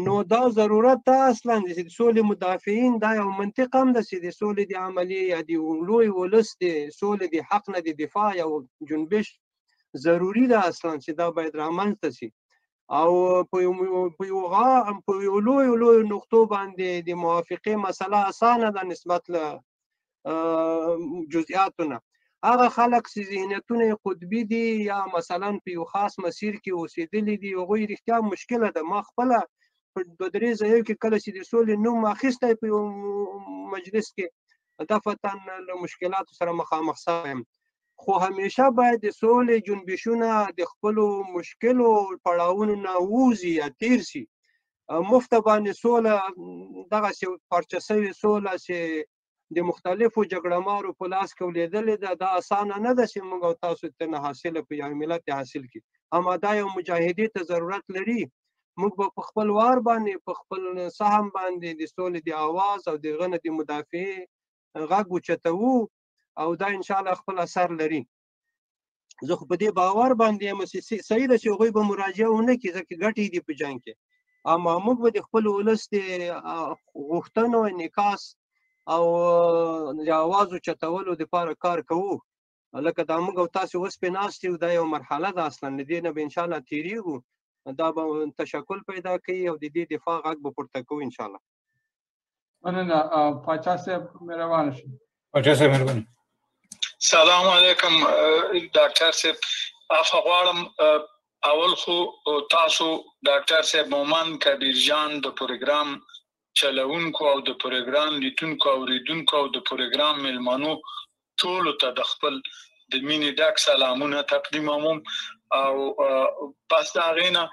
نو دا ضرورت ده اصلا چې د سولې مدافعین، دا یو منطق هم ده چې د سولې د عملیې یا د لوی ولس د سولې د حق نه د دفاع یو جنبش ضروري ده اصلا چې دا باید رامنځته شي او په یو لویو لویو نقطو باندې د موافقې مسله اسانه ده نسبت له جزئیاتو نه. هغه خلک چې ذهنیتونه یې قطبي دي یا مثلا په یو خاص مسیر کې اوسېدلي دي، هغوی رښتیا مشکله ده. ما خپله په 2-3 ځایو کې کله چې د سولې نوم اخیستی په یو مجلس کې، دفعتاً له مشکلاتو سره مخامخ سوی یم. خو همیشه باید د سولې جنبشونه د خپلو مشکلو پړاوونو نه ووځي یا تیر سي. مفته باندې سوله دغسې پارچه سوې سوله چې د مختلفو جګړه مارو په لاس کې ولیدلې ده، دا اسانه نه ده چې موږ او تاسو ته نه حاصله په یو ملت یې حاصل کړي. اما دا یو مجاهدې ته ضرورت لري. موږ به په خپل وار باندې په خپل سهم باندې د سولې د اواز او د هغه نه د مدافعې غږ اوچتوو او دا انشاءالله خپل اثر لري. زه خو په دې باور باندې یم چې صحیح ده چې هغوی به مراجعه ونه کړي ځکه ګټې دي په جنګ کې، اما موږ به د خپل ولس د غوښتنو انعکاس او د اواز اوچتولو دپاره کار کوو. لکه دا موږ او تاسې اوس پرې ناست یو، دا یو مرحله ده اصلا، له دې نه به انشاءالله تېرېږو، دا به تشکل پیدا کوي او د دې دفاع غږ به پورته کوو انشاءالله. مننه. پاچا صاحب مهربان شئ. پاچا صاحب مهرباني. سلام علیکم ډاکټر صاحب. عفوه غواړم. اول خو تاسو ډاکټر صاحب مومن کبیر جان د پروګرام چلوونکو او د پروګرام لیدونکو اوریدونکو او د پروګرام میلمنو ټولو ته د خپل د مینې ډک سلامونه تقدیموم. او پس د هغې نه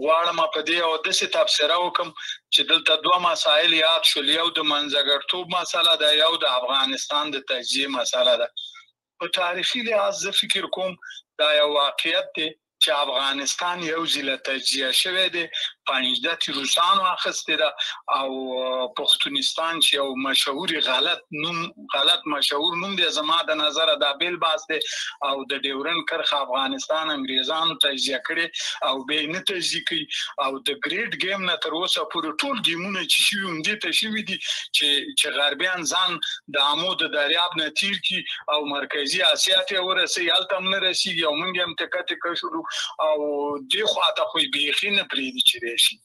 غواړم په دې او داسې تبصره وکم چې دلته دوه مسایل یاد شول، یو د منځګړتوب مسله ده، یو د افغانستان د تجزیې مسله ده. په تاریخي لحاظ زه فکر کوم دا یو واقعیت دی چې افغانستان یو ځله تجزیه شوی دی، پنجده چې روسانو اخیستې ده او پښتونستان چې یو مشهور غلط مشهور نوم دی زما د نظره دا بېل بحث دی، او د ډیورنډ کرښه افغانستان انګریزانو تجزیه کړې او بیا یې نه تجزیه کوي. او د ګریټ ګیم نه تر اوسه پورې ټول ګیمونه چې شوي همدې ته شوي دي چې غربیان ځان د امو د دریاب نه تیر کړي او مرکزي اسیا ته ورسوي، هلته هم نه رسېږي او موږ یې هم تکه تکه شولو او دې خواته خو یې بیخي نه پرېږدي چې راشي.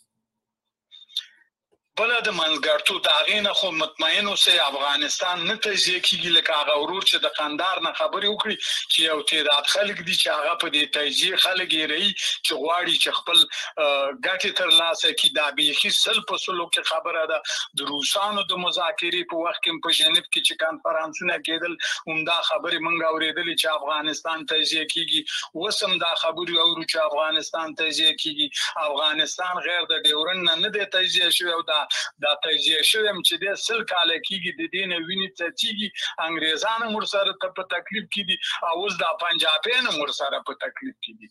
بله د منځګړتوب د هغې نه خو مطمئن اوسئ افغانستان نه تجزیه کېږي، لکه هغه ورور چې د قندهار نه خبرې وکړي چې یو تعداد خلک دي چې هغه په دې تجزیې خلک هېروي چې غواړي چې خپل ګټې ترلاسه کړي. دا بیخي 100 په 100 کې خبره ده. د روسانو د مذاکرې په وخت کې په ژنیو کې چې کانفرانسونه کېدل همدا خبرې موږ اورېدلې چې افغانستان تجزیه کېږي. اوس هم دا خبرې اورو چې افغانستان تجزیه کېږي. افغانستان غیر د ډیورنډ نه نه دی تجزیه شوی او دا تجزیه شوی هم چې دی 100 کاله کېږي، د دې نه وینې څڅېږي. انګریزان هم ورسره په تکلیف کې دي او اوس دا پنجابیان هم ورسره په تکلیف کې دي،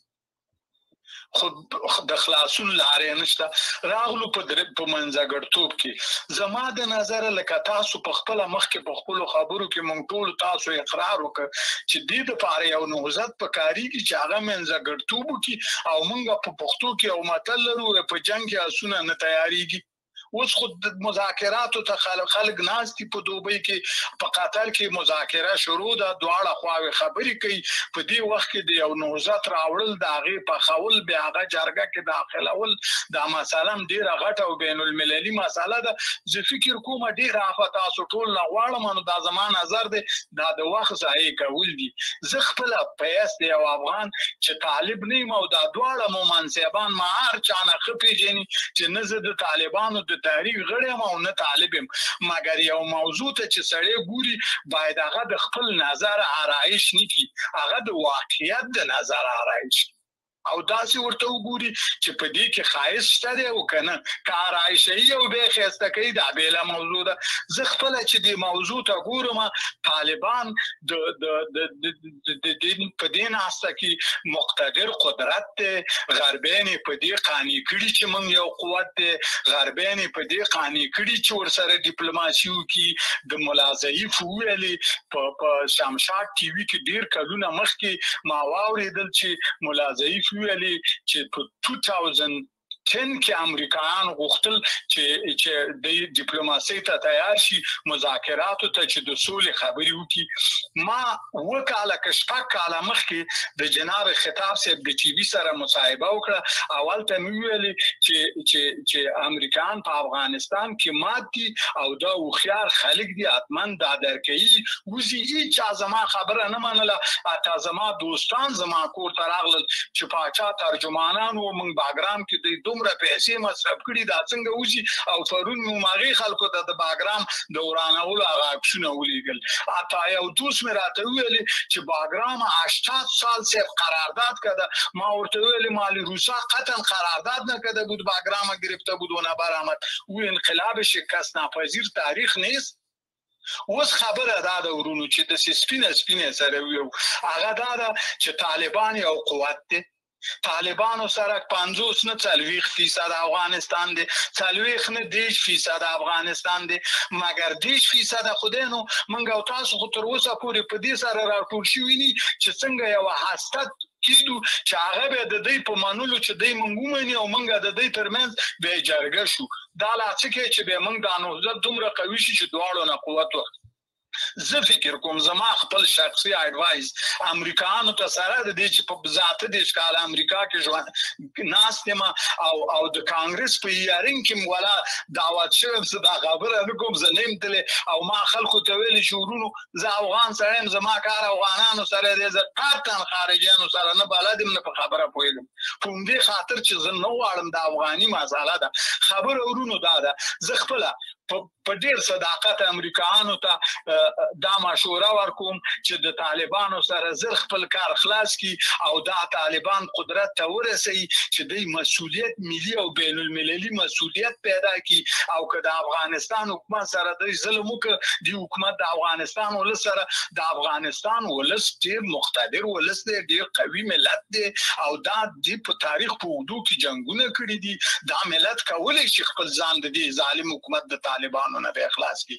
خو د خلاصون لارې نشته. راغلو په منځګړتوب کې زما د نظره لکه تاسو په خپله مخکې په خپلو خبرو کې موږ ټولو تاسو اقرار وکړ چې دې دپاره یو نهضت پکارېږي چې هغه منځګړتوب وکړي. او موږ په پښتو کې یو متل لرو، په جنګ کې اسونه نه تیارېږي. اوس خو مذاکراتو ته خلک ناست دي په دوبۍ کې، په قطر کې مذاکره شروع ده، دواړه خواوې خبرې کوي. په دې وخت کې د یو نهضت راوړل، د هغې پخول، بیا هغه جرګه کې داخلول، دا مسله هم ډېره غټه او بین المللي مسله ده. زه فکر کوم ډېره عفوه تاسو ټول نه غواړم، نو دا زما نظر دی، دا د وخت ضایع کول دي. زه خپله په حیث د یو افغان چې طالب نه یم او دا دواړه مومند صاحبان ما هر چا نه ښه پېژني چې نه زه د طالبانو د تحریک غړی یم او نه طالب یم، مګر یو موضوع ته چې سړی ګوري باید هغه د خپل نظر آرایش نه کړي، هغه د واقعیت د نظر آرایش کړي او داسې ورته وګوري چې په دې کې ښایست شته دی او که نه. که آرایشوي او بیا ښایسته کوي دا بېله موضوع ده. زه خپله چې دې موضوع ته ګورم، طالبان د د د د دې په دې ناسته کې مقتدر قدرت دی، غربیان یې په دې قانع کړي چې موږ یو قوت دی، غربیان یې په دې قانع کړي چې ورسره ډیپلوماسي وکړي. د ملا ضعیف وویلې په شمشاد ټي وي کې ډېر کلونه مخکې ما واورېدل چې ملا ضعیف ویلې چې په 2010 کې امریکایان غوښتل چې د ډیپلوماسۍ ته تیار شي، مذاکراتو ته، چې د سولې خبرې وکړي. ما اووه کاله که 6 کاله مخکې د جناب خطاب صاحب د ټي وي سره مصاحبه وکړه او هلته مې وویلې چې چې چې امریکایان په افغانستان کې مات دي او دا هوښیار خلک دي، حتما دا درکوي وځي. هیچا زما خبره نه منله، حتی زما دوستان زما کور ته راغلل چې پاچا ترجمانان وو، موږ باګرام کې دوی دومره پیسې مصرف کړي دا څنګه وځي. او پرون مې هغې خلکو ته د باګرام د ورانولو هغه عکسونه ولیږل. حتی یو دوست مې راته وویلې چې باګرام 80 سال صاحب قرارداد کده. ما ورته وویلې مال روسا قطعا قرارداد نکده بود، باګرام گرفته بود و نه برآمد، او انقلاب شکست ناپذیر تاریخ نیست. اوس خبره دا ده ورونو چې داسې سپینه سپینه سره ویو، هغه دا ده چې طالبان یو قوت دی. طالبانو سره 50 نه 40% افغانستان دی، 40 نه 30% افغانستان دی، مګر 30% خو دی نو موږ او تاسو خو تر اوسه پورې په دې سره راټول شوي ني چې څنګه یوه هسته کېدو چې هغه بیا د دوی په منلو چې دوی موږ ومني او موږ د دوی ترمنځ بیا جرګه شو. دا لا څه کوي چې بیا موږ دا نهضت دومره قوي شي چې دواړو نه قوت وخت. زه فکر کوم زما خپل شخصي اډوایس امریکایانو ته سره د دې چې په ذاته 30 کاله امریکا کې ژوند ناست یم او د کانګرس په هیرینګ کې ولا دعوت شوم، زه دا خبره نه کوم، زه نه یم تللی او ما خلکو ته ویلي چې ورونو زه افغان سړی یم، زما کار افغانانو سره دی، زه قطعا خارجیانو سره نه بلد یم نه په خبره پوهېږم. په همدې خاطر چې زه نه غواړم د افغاني مسله ده. خبره ورونو دا ده، زه خپله په ډیر صداقت امریکایانو ته دا مشوره ورکوم چې د طالبانو سره زر خپل کار خلاص کړي او دا طالبان قدرت ته ورسوي چې دوی مسولیت ملي او بین المللي مسولیت پیدا کړي. او که د افغانستان حکومت سره دوی ظلم وکړي، دی حکومت د افغانستان ولس سره، د افغانستان ولس ډیر مقتدر ولس دی، ډیر قوي ملت دی او دا دی په تاریخ په اوږدو کې جنګونه کړي دي. دا ملت کولی شي خپل ځان د دې ظالم حکومت د طالبانو نه به خلاص کړي.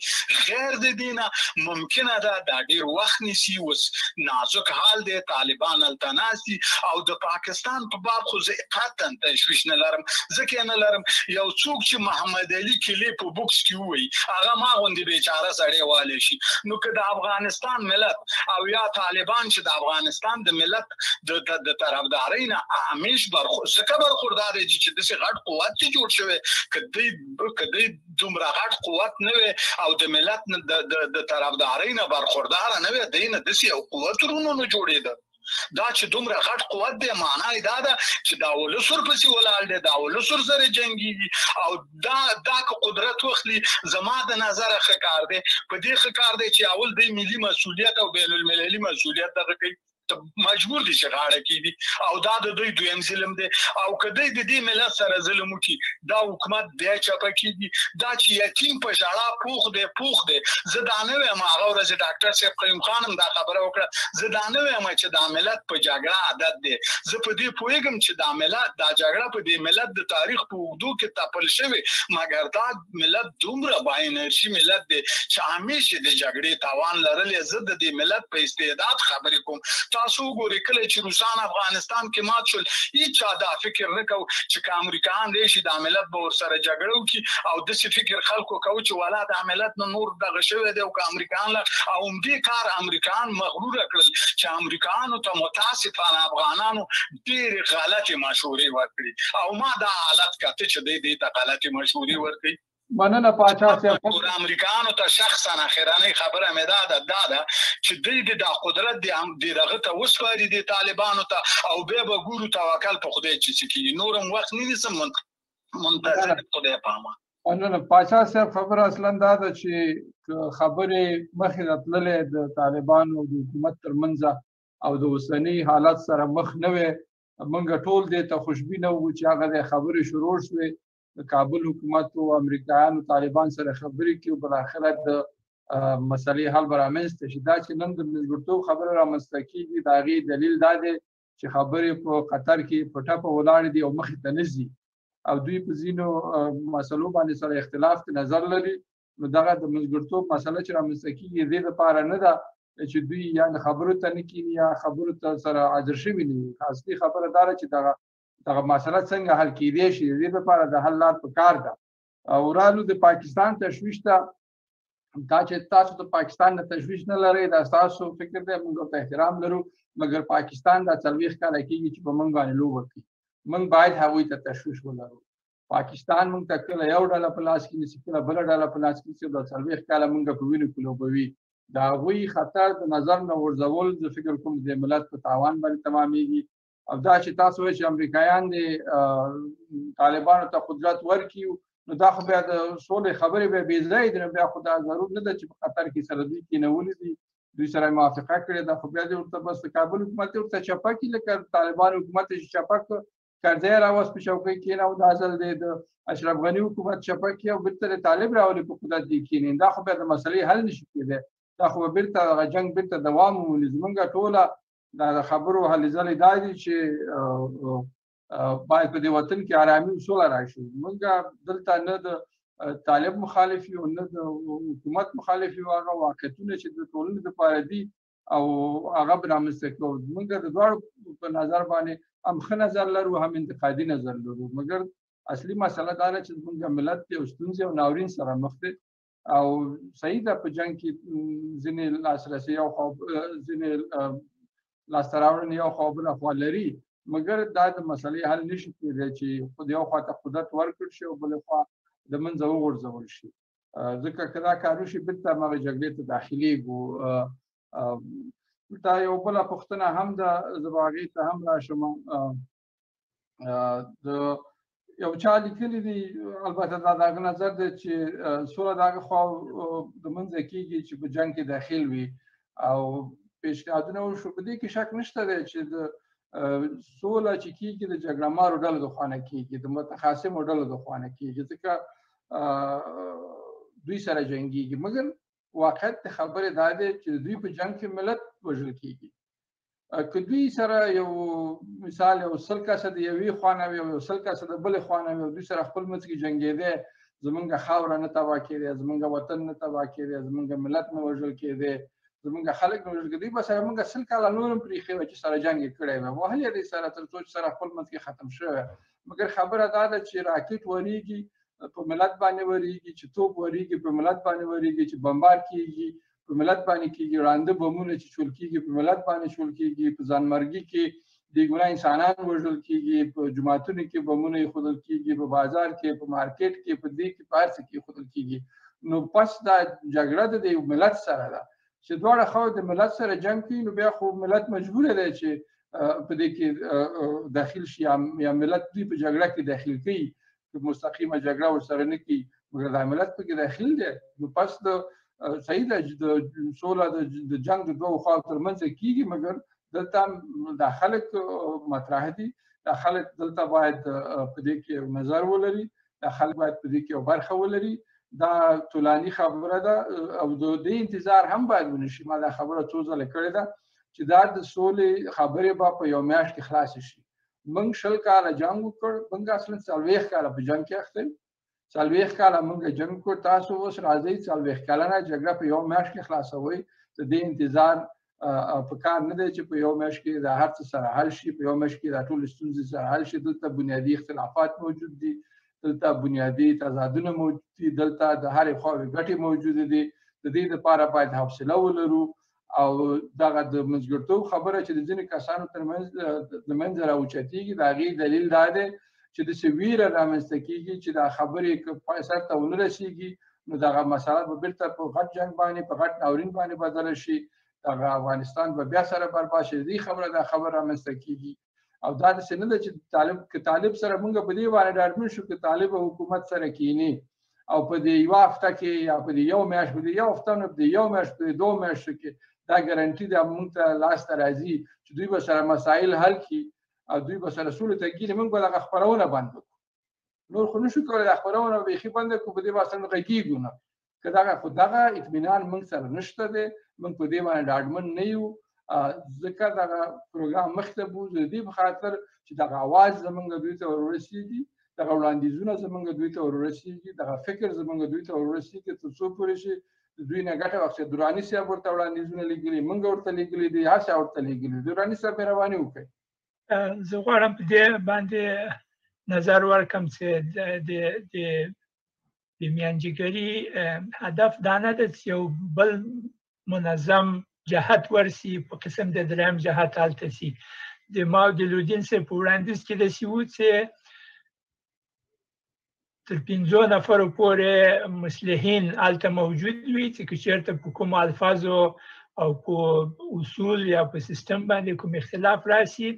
غیر د دې نه ممکنه ده دا ډیر وخت نیسي، اوس نازک حال دی، طالبان هلته ناست دي. او د پاکستان په باب خو زه قطعا تشویش نه لرم، ځکه یې نه لرم. یو څوک چې محمد علي کلي په بوکس کې ووایي هغه ما غوندې بېچاره سړی والی شي. نو که د افغانستان ملت او یا طالبان چې د افغانستان د ملت د طرفدارۍ نه همیش ځکه برخوردار دي چې داسې غټ قوت دی جوړ شوی، که دوی دومره غټ قوت نه وي او د ملت د طرفدارۍ نه برخوردار نه وي، دی نه داسې یو قوت ورونو نه جوړېده. دا چې دومره غټ قوت دی معنا یې دا ده چې دا ولس ورپسې ولاړ دی، دا ولس ورسره جنګېږي او دا که قدرت واخلي زما د نظره ښه کار دی. په دې ښه کار دی چې اول دی ملي مسولیت او بین المللي مسولیت دغه کوي، مجبور دي چې غاړه کېږدي او دا د دوی دویم ظلم دی. او که دوی د دې ملت سره ظلم وکړي دا حکومت بیا چپه کېږي. دا چې یتیم په ژړا پوخ دی، زه دا نه وایم. هغه ورځ ډاکټر صاحب قیوم خان هم دا خبره وکړه، زه دا نه وایم چې دا ملت په جګړه عادت دی. زه په دې پوهېږم چې دا ملت دا جګړه په دې ملت د تاریخ په اوږدو کې تپل شوې، مګر دا ملت دومره با انرژي ملت دی چې همیشه د جګړې توان لرلی. زه د دې ملت په استعداد خبرې کوم. تاسو وګورئ کله چې روسان افغانستان کې مات شول، هیچا دا فکر نه کو چې که امریکایان راشي دا ملت به ورسره جګړه وکړي، او داسې فکر خلکو کوو چې والا دا ملت نه نور دغه شوی دی او که امریکایان او همدې کار امریکایان مغروره کړل چې امریکایانو ته متاسفانه افغانانو ډېرې غلطې مشورې ورکړي، او ما دا حالت کاته چې دوی دې ته غلطې مشورې ورکړي. مننه پاچا صاحب. امریکایانو ته شخصا اخرنۍ خبره مې دا ده چې دوی دې دا قدرت دې دغه ته وسپاري، دې طالبانو ته، او بیا به ګورو توکل په خدای چې څه کېږي. نور هم وخت نه نیسم، منتظر خدای پامان. مننه پاچا صاحب. خبره اصلا دا ده چې خبرې مخې ته تللې د طالبانو د حکومت ترمنځ او د اوسني حالت سره مخ نه وې، موږ ټول دې ته خوشبینه وو چې هغه د خبرې شروع شوې، د کابل حکومت او امریکایانو طالبان سره خبرې کوي، بالاخره د مسلې حل به رامنځته شي. دا چې نن د منځګړتوب خبره رامنځته کېږي، د هغې دلیل دا دی چې خبرې په قطر کې په ټپه ولاړې دي او مخې ته نه ځي، او دوی په ځینو مسلو باندې سره اختلاف ته نظر لري. نو دغه د منځګړتوب مسله چې رامنځته کېږي دې لپاره نه ده چې دوی یا خبرو ته نه کښېني یا خبرو ته سره حاضر شوي نه وي. اصلي خبره دا ده چې دغه مسله څنګه حل کېدی شي، د دې لپاره د حل لار په کار ده. او رالو د پاکستان تشویش ته، دا چې تاسو د پاکستان نه تشویش نه لرئ دا ستاسو فکر دی، موږ ورته احترام لرو، مګر پاکستان دا 40 کاله کېږي چې په موږ باندې لوبه کوي، موږ باید هغوی ته تشویش ولرو. پاکستان موږ ته کله یو ډله په لاس کې نیسي، کله بله ډله په لاس کې نیسي، دا 40 کاله موږ په وینو کې لوبوي. د هغوی خطر د نظر نه غورځول زه فکر کوم د ملت په تاوان باندې تمامېږي. او دا چې تاسو وایئ چې امریکایان دې طالبانو ته قدرت ورکړي، نو دا خو بیا د سولې خبرې بیا بې ځایه دي. نو بیا خو دا ضرور نه ده چې په قطر کې سره دوی کېنولي دي، دوی سره موافقه کړې ده، خو بیا دې ورته بس د کابل حکومت دې ورته چپه کړي، لکه طالبان حکومت چې چپه کړ، کرزی راوست په چوکۍ کېناوه، دا ځل دې د اشرف غني حکومت چپه کړي او بېرته د طالب راولي په قدرت دې کښېني. دا خو بیا د مسلې حل نشي کېدی، دا خو به بېرته هغه جنګ بېرته دوام ومومي. زمونږ ټوله دا د خبرو هلې ځلې دا دي چې باید په دې وطن کې ارامي او سوله راشي. موږ دلته نه د طالب مخالف یو، نه د حکومت مخالف یو، هغه واقعیتونه چې د ټولنې لپاره دي او هغه به رامنځته کوو. موږ د دواړو په نظر باندې هم ښه نظر لرو، هم انتقادي نظر لرو، مګر اصلي مسله دا ده چې زموږ ملت یو ستونزې او ناورین سره مخ دی. او صحیح ده په جنګ کې ځینې لاسرسي یو خوا، ځینې لاسته راوړنې یو خوا بله خوا لري، مګر دا د مسلې حل نشي کېدی چې خو یو خوا ته قدرت ورکړ شي او بلې خوا د منځه وغورځول شي، ځکه که دا کار وشي بېرته هماغې جګړې ته داخلېږو. دا یو بله پوښتنه هم ده، زه به هغې ته هم راشم. د یو چا لیکلي دي، البته دا د هغه نظر دی چې سوله د هغه خوا د منځه کېږي چې په جنګ کې داخل وي، او پیشنهادونه وشو. په دې کې شک نشته دی چې د سوله چې کېږي د جګړه مارو ډلو د خوا نه کېږي، د متخاصمو ډلو د خوا نه کېږي، ځکه دوی سره جنګېږي. مګر واقعیت د خبرې دا دی چې دوی په جنګ کې ملت وژل کېږي. که دوی سره یو مثال یو 100 کسه د یوې خوا نه وي او یو 100 کسه د بلې خوا نه وي، او دوی سره خپل منځ کې جنګېدی، زمونږ خاوره نه تباه کېدی، زمونږ وطن نه تباه کېدی، زمونږ ملت نه وژل کېدی، زمونږ خلک نه وژل کېدی، دوی به سره مونږ 100 کاله نور هم پرېښی وای چې سره جنګ یې کړی وای، وهلی دی سره تر څو چې سره خپل منځ کې ختم شوی. مګر خبره دا ده چې راکټ وریږي په ملت باندې وریږي، چې توپ وریږي په ملت باندې وریږي، چې بمبار کېږي په ملت باندې کېږي، ړانده بمونه چې چول کېږي په ملت باندې چول کېږي، په ځانمرګي کې بېګناه انسانان وژل کېږي، په جوماتونو کې بمونه ایښودل کېږي، په بازار کې، په مارکیټ کې، په دې کې، په هر څه کې ایښودل کېږي. نو پس دا جګړه د یو ملت سره ده چې دواړه خواوې د ملت سره جنګ کوي، نو بیا خو ملت مجبور دی چې په دې کې داخل شي، یا ملت دوی په جګړه کې داخل کوي، مستقیمه جګړه ورسره نه کوي، مګر دا ملت پکې داخل دی. نو پس د صحیح ده چې د سوله د جنګ د دوو خواو ترمنځ کېږي، مګر دلته دا خلک مطرح دي، دا خلک دلته باید په دې کې نظر ولري، دا خلک باید په دې کې یو برخه ولري. دا طولاني خبره ده او د دې انتظار هم باید ونه شي. ما دا خبره څو ځله کړې ده چې دا د سولې خبرې به په یو میاشت کې خلاصې شي. موږ 20 کاله جنګ وکړ، موږ اصلا 40 کاله په جنګ کې اخته یو، 40 کاله موږ جنګ وکړ. تاسو اوس راځئ 40 کلنه جګړه په یو میاشت کې خلاصوئ، د دې انتظار په کار نه دی چې په یو میاشت کې دا هر څه سره حل شي، په یو میاشت کې دا ټول ستونزې سره حل شي. دلته بنیادي اختلافات موجود دي، دلته بنیادي تضادونه موجود دي، دلته د هرې خواوې ګټې موجودې دي. د دې لپاره باید حوصله ولرو. او دغه د منځګړتوب خبره چې د ځینې کسانو ترمنځ د منځه راوچتېږي، د هغې دلیل دا دی چې داسې ویره رامنځته کېږي چې دا خبرې که سر ته ونه رسېږي نو دغه مسله به بېرته په غټ جنګ باندې، په غټ ناورین باندې بدله شي، دغه افغانستان به بیا سره برباد شي. دې خبره دا خبره رامنځته کېږي. او دا داسې نه ده چې طالب که طالب سره موږ په دې باندې ډاډمن شو که طالب او حکومت سره کینی او په دې یوه هفته کې یا په دې یو میاشت، په دې یو هفته نه، په دې یو میاشت، په دې دوه میاشتو کې دا ګارانټي ده موږ ته لاسته راځي چې دوی به سره مسایل حل کړي او دوی به سره سولې ته کښېني، موږ به دغه خپرونه بنده کړو. نور خو نشو کولی دا خپرونه بیخي بنده کړو، په دې به اصلاً غږېږو نه. که دغه خو دغه اطمینان موږ سره نشته دی، موږ په دې باندې ډاډمن نه یو، ځکه دغه پروګرام مخته بوځو د دې په خاطر چې دغه اواز زموږ دوی ته ورورسېږي، دغه وړاندیزونه زموږ دوی ته ورورسېږي، دغه فکر زموږ دوی ته ورورسېږي، تر څو پورې چې دوی نه ګټه واخلي. دراني صاحب ورته وړاندیزونه لیږلي، موږ ورته لیږلي دي، هر چا ورته لیږلي. دراني صاحب مهرباني وکړئ. زه غواړم په دې باندې نظر ورکړم چې د میانجیګري هدف دا نه ده چې یو بل منظم جهت ورسي، په قسم د دریم جهت هلته سي. د ما او د لودین صاحب په وړاندیز کې داسې و چې تر 5 نفرو پورې مصلحین هلته موجود وي چې که چېرته په کومو الفاظو او په اصول یا په سیستم باندې کوم اختلاف راسي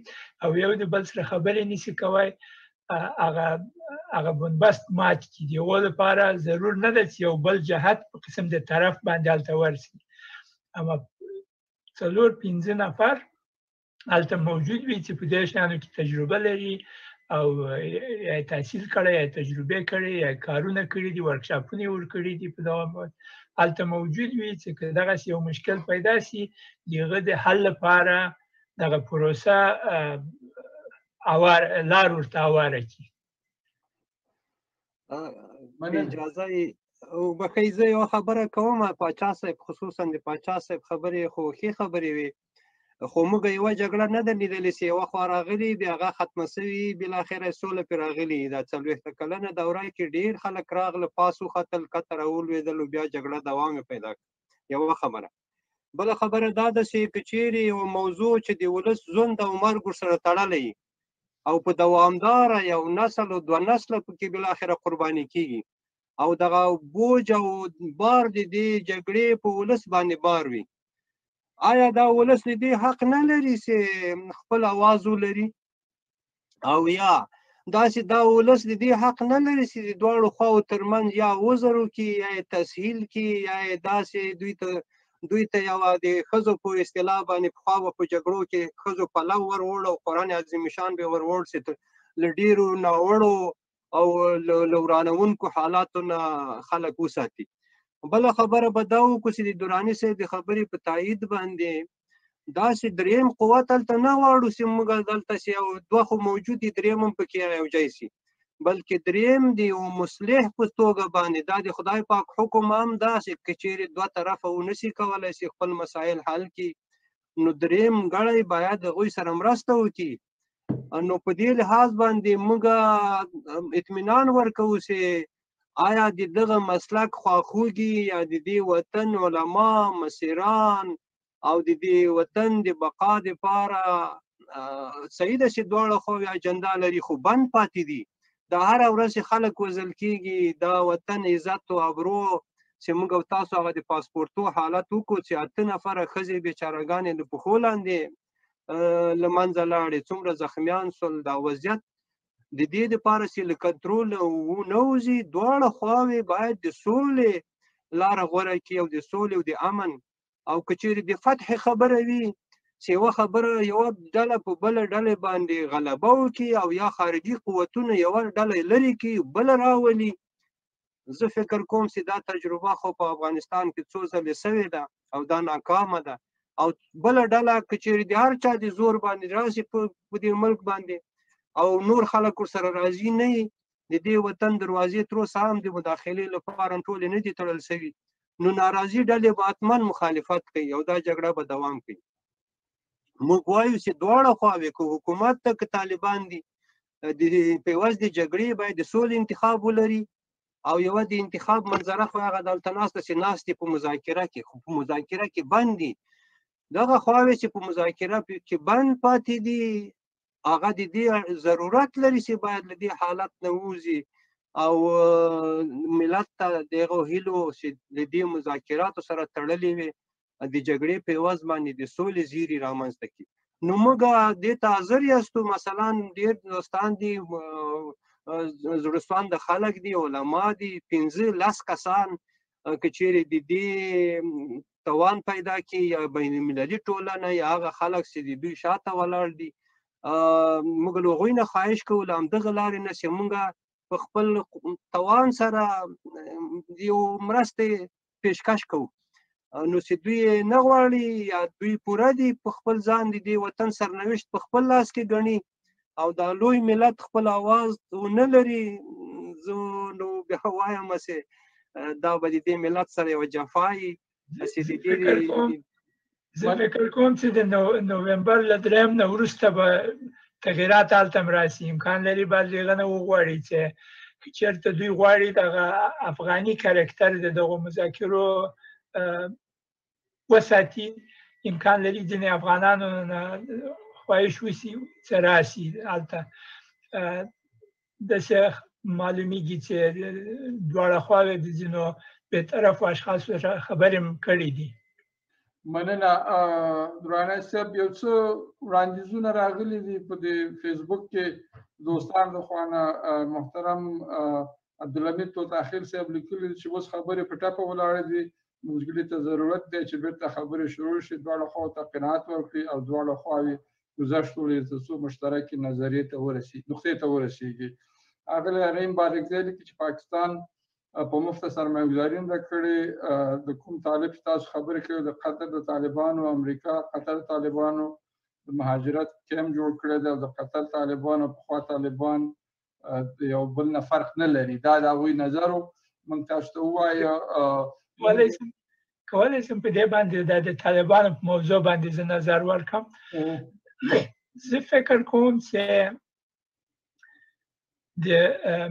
او یو د بل سره خبرې نشي کوی، هغه بنبست مات کړي. د یو لپاره ضرور نه ده چې یو بل جهت په قسم د طرف باندې هلته ورسي، اما 4-5 نفر هلته موجود وي چې په دې شیانو کې تجربه لري او یا تحصیل کړی، یا تجربه کړی، یا کارونه کړي دي، ورکشاپونه یې ورکړي دي، په دوام هلته موجود وي چې که دغسې یو مشکل پیدا سي د هغه د حل لپاره دغه پروسه لار ورته اواره کړي. اجازه وبخښئ، زه یوه خبره کوم. پاچا صاحب، خصوصا د پاچا صاحب خبرې خو ښې خبرې وې، خو موږ یوه جګړه نه ده لیدلې چې یوه خوا راغلي بیا هغه ختمه سوي، بالاخره سوله پرې راغلي. دا 40 کلنه دوره کې ډېر خلک راغله، پاس وختل، کته راولوېدل، بیا جګړه دوام یې پیدا کړ. یوه خبره. بله خبره دا ده چې که چیرې یوه موضوع چې د ولس ژوند او مرګ ورسره تړلی او په دوامداره یو نسل او دوه نسله پکې بالاخره قرباني کیږي او دغه بوج او بار د دې جګړې په ولس باندې بار وي، آیا دا ولس د دې حق نه لري چې خپل اواز ولري؟ او یا داسې دا ولس د دې حق نه لري چې د دواړو خواوو ترمنځ یا عذر وکړي، یا یې تسهیل کړي، یا یې داسې دوی ته یوه د ښځو په اصطلاح باندې پخوا به په جګړو کې ښځو پلو وروړ او قرآن عظیم شان به وروړ چې له ډېرو ناوړو او له ورانوونکو حالاتو نه خلک وساتي. بله خبره به دا وکړو چې د دراني صاحب د خبرې په تایید باندې داسې دریم قوت هلته نه غواړو چې موږ دلته چې یو دوه خو موجود دي، دریم هم پکې یو ځای سي، بلکې دریم د یو مصلح په توګه باندې دا د خدای پاک حکم هم داسې که چیرې دوه طرفه ونه سي کولی چې خپل مسایل حل کړي، نو دریم ګړی باید هغوی سره مرسته وکړي. نو په دې لحاظ باندې موږ اطمینان ورکوو چې آیا د دغه مسلک خواخوږي یا د دې وطن علما، مسیران او د دې وطن د بقا دپاره صحیح ده چې دواړه خواوې اجندا لري، خو بند پاتې دي. دا هره ورځ چې خلک وژل کېږي، دا وطن عزت او ابرو چې موږ او تاسو هغه د پاسپورتو حالت وکړو چې 8 نفره ښځې بیچارهګانې له پښو لاندې له منځه لاړې، څومره زخمیان سول. دا وضعیت د دې دپاره چې له کنټرول نه وځي، دواړه خواوې باید د سولې لاره غوره کړي او د سولې او د امن. او که چیرې د فتح خبره وي چې یوه خبره یوه ډله په بله ډلې باندې غلبه وکړي او یا خارجي قوتونه یوه ډله لرې کړي بله راولي، زه فکر کوم چې دا تجربه خو په افغانستان کې څو ځلې سوې ده او دا ناکامه ده. او بله ډله که چیرې د هر چا د زور باندې راسي په دې ملک باندې او نور خلک ورسره راضي نه وي، د دې وطن دروازې تر اوسه هم د مداخلې لپاره ټولې نه دي تړل سوي، نو ناراضي ډلې به حتما مخالفت کوي او دا جګړه به دوام کوي. موږ وایو چې دواړه خواوې، که حکومت ته که طالبان دي، د په عوض د جګړې باید د سولې انتخاب ولري. او یوه د انتخاب منظره خو هغه دلته ناسته چې ناست دي په مذاکره کې، خو په مذاکره کې بند دي. دغه خواوې چې په مذاکره کې بند پاتې دي، هغه د دې ضرورت لري چې باید له دې حالت نه ووځي او ملت ته د هغو هیلو چې له دې مذاکراتو سره تړلې وي، د جګړې په عوض باندې د سولې زیري رامنځته کړي. نو موږ دې ته حاضر یاستو. مثلا ډېر دوستان دي، زړه خلک دي، علما دي، 15 کسان که چیرې د دې توان پیدا کړي، یا بین المللي ټولنه یا هغه خلک چې د دوی شاته ولاړ دي، موږ له هغوی نه خواهش کوو له همدغه لارې نه چې موږ په خپل توان سره یو مرستې پیشکش کوو. نو چې دوی نه غواړي یا دوی پوره دي په خپل ځان د دې وطن سرنوشت په خپل لاس کې ګڼي او دا لوی ملت خپل اواز ونه لري، زه نو بیا وایم چې دا به د دې ملت سره یوه جفا وي. چې د دې زه فکر کوم چې د نومبر له دریم نه وروسته به تغیرات هلته هم راسي. امکان لري بعضې هغه نه وغواړي چې که چېرته دوی غواړي دغه افغاني کرکتر د دغو مذاکرو وساتي، امکان لري ځینې افغانانو نه خواهش وشي چې راسي هلته. داسې معلومیږي چې دواړه خواوې د ځینو بېطرفو اشخاصو سره خبرې هم کړې دي. مننه درانی صاحب. یو څه وړاندیزونه راغلي دي په دې فیسبوک کې دوستان د خوا نه. محترم عبدالحمید توتاخیل صاحب لیکلي چې اوس خبرې په ټپه ولاړې دي، منځګړي ته ضرورت دی چې بیرته خبرې شروع شي، دواړه خواو ته قناعت ورکړي او دواړه خواوې ګذشت ولري تر څو مشترکې نظریې ته ورسي، نقطې ته ورسیږي. ښاغلی رحیم بارکزی لیکي چې پاکستان په مفته سرمایهګذاري نه ده کړې. د کوم طالب چې تاسو خبرې کوئ، د قطر د طالبانو، امریکا قطر طالبانو د مهاجرت کمپ جوړ کړی دی او د قطر طالبانو پخوا طالبان یو بل نه فرق نه لري. دا د هغوی نظر و، موږ تاسو ته ووایو. کولی شم په دې باندې د طالبانو په موضوع باندې زه نظر ورکړم. زه فکر کوم چې د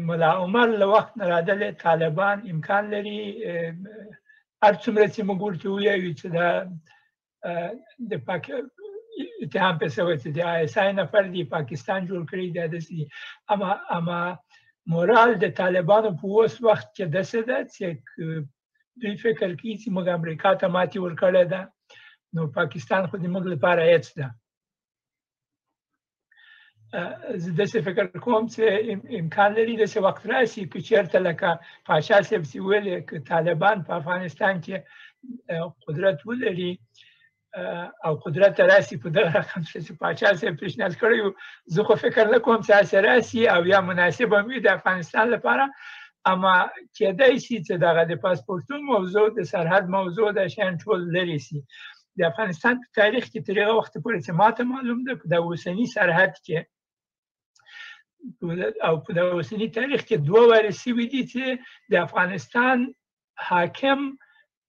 ملا عمر له وخت نه راغلي طالبان امکان لري هر څومره چې موږ ورته ووایو چې دا د اتهام پې شوی چې د آی اس آی نفر دی، پاکستان جوړ کړی دی، داسې دي. اما مورال د طالبانو په اوس وخت کې داسې ده چې دوی فکر کوي چې موږ امریکا ته ماتې ورکړې ده، نو پاکستان خو د موږ لپاره هېڅ ده. زه داسې فکر کوم چې امکان لري داسې وخت راشي که چېرته لکه پاشا صاحب چې ویلې که طالبان په افغانستان کې قدرت ولري او قدرت ته راسي په دغه رقم چې پاچا صاحب پیشنهاد کړی و، زه خو فکر نه کوم چې هسې راسي او یا مناسب هم وي د افغانستان لپاره. اما کېدای شي چې دغه د پاسپورتونو موضوع، د سرحد موضوع، دا شیان ټول لرې شي. د افغانستان په تاریخ کې تر هغه وخته پورې چې ماته معلوم ده، په دا اوسني سرحد کې او په دا اوسني تاریخ کې دوه وارې سوي دي چې د افغانستان حاکم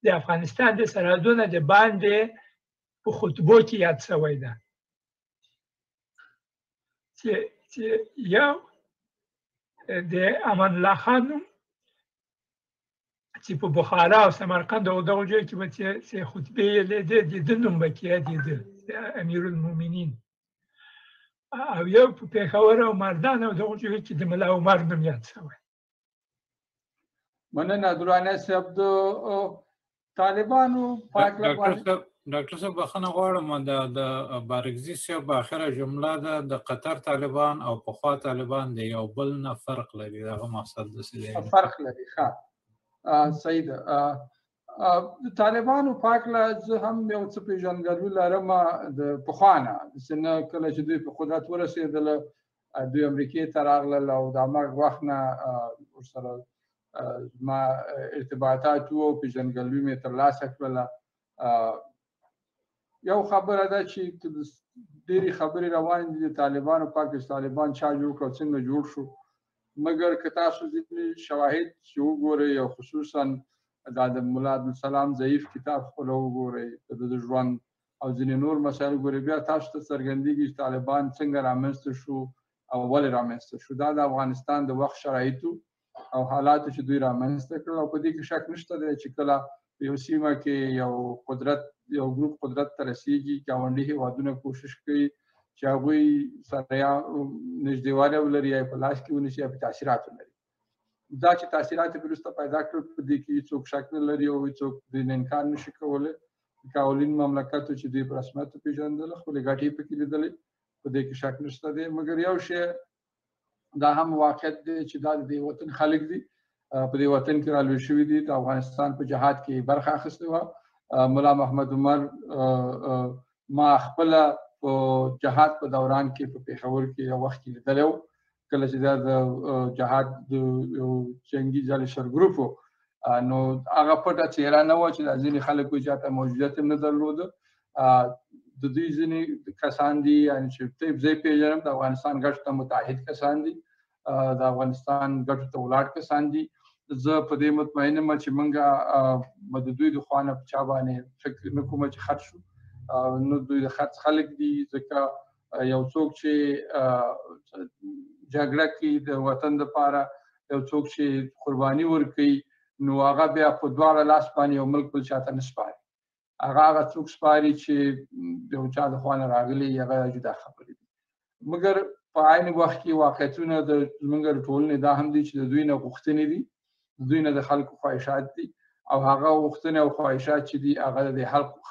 د افغانستان د سرحدونو د باندې په خطبو کې یاد شوی ده، چې یو د امان الله خان نوم چې په بخارا او سمرقند او دغو ځای کې به چې خطبې یې لیدې، د ده نوم به کې یادېده، امیرالمؤمنین. او یو په پېښور او مردان او دغو ځایو کې د ملا عمر نوم یاد شوی. مننه درانی صاحب. د طالبانو پاک ډاکټر صاحب بخښنه غواړم، د بارکزي صاحب اخره جمله ده د قطر طالبان او پخوا طالبان د یو بل نه فرق لري، دغه مقصد داسې دی، فرق لري. ښه صحیح ده. د طالبانو په هکله زه هم یو څه پېژندګلوي لرم د پخوا نه، داسې نه کله چې دوی په قدرت ورسېدل دوی امریکې ته راغلل او د هماغه وخت نه ورسره زما ارتباطات وو او پېژندګلوي مې ترلاسه کړله. یو خبره ده چې ډېرې خبرې روانې دي د طالبانو په هکله چې طالبان چا جوړ کړ او څنګه جوړ شو، مګر که تاسو ځینې شواهد چې وګورئ او خصوصا دا د ملا عبدالسلام ضعیف کتاب خپله وګورئ، د ده د ژوند او ځینې نور مسایل ګوري، بیا تاسو ته څرګندېږي چې طالبان څنګه رامنځته شو او ولې رامنځته شو. دا د افغانستان د وخت شرایطو او حالاتو چې دوی رامنځته کړل، او په دې کې شک نشته دی چې کله په یو سیمه کې یو قدرت، یو ګروپ قدرت ته رسیږي، ګاونډي هیوادونه کوشش کوي چې هغوی سره یا نږدېوالی ولري، یا په لاس کې ونیسي، یا په تاثیرات ولري. دا چې تاثیرات یې وروسته پیدا کړل، په دې کې هیڅوک شک نه لري او هیڅوک دې نه انکار نشي کولی. کاولین مملکت چې دوی په رسمیت وپېژندل، خپلې ګټې یې پکې لیدلې، په دې کې شک نشته دی. مګر یو شی دا هم واقعیت دی چې دا د دې وطن خلک دي، په دې وطن کې رالوی شوي دي، د افغانستان په جهاد کې برخه اخیستې وه. ملا محمد عمر ما خپله په جهاد په دوران کې په پېښور کې یو وخت کې لیدلی و، کله چې دا د جهاد د یو جنګي ډلې سرګروپ و، نو هغه پټه څېره نه وه چې دا ځینې خلک وایي چې هلته موجودیت هم نه درلوده. د دوی ځینې کسان دي، یعنې چې زه یې پېژنم، د افغانستان ګټو ته متعهد کسان دي، د افغانستان ګټو ته ولاړ کسان دي. زه په دې مطمئن یم چې موږ به د دوی د خوا نه په چا باندې فکر نه کوم چې خرڅ شو، نو دوی د خرڅ خلک دي. ځکه یو څوک چې جګړه کوي د وطن دپاره، یو څوک چې قرباني ورکوي، نو هغه بیا په دواړه لاس باندې یو ملک بل چاته نه سپاري. هغه څوک سپاري چې یو چا د خوا نه راغلي، هغه جدا خبرې دي. مګر په عین وخت کې واقعیتونه د زمونږ د ټولنې دا هم دي چې د دوی نه غوښتنې دي، د دوی نه د خلکو خواهشات دي، او هغه غوښتنې او خواهشات چې دي هغه د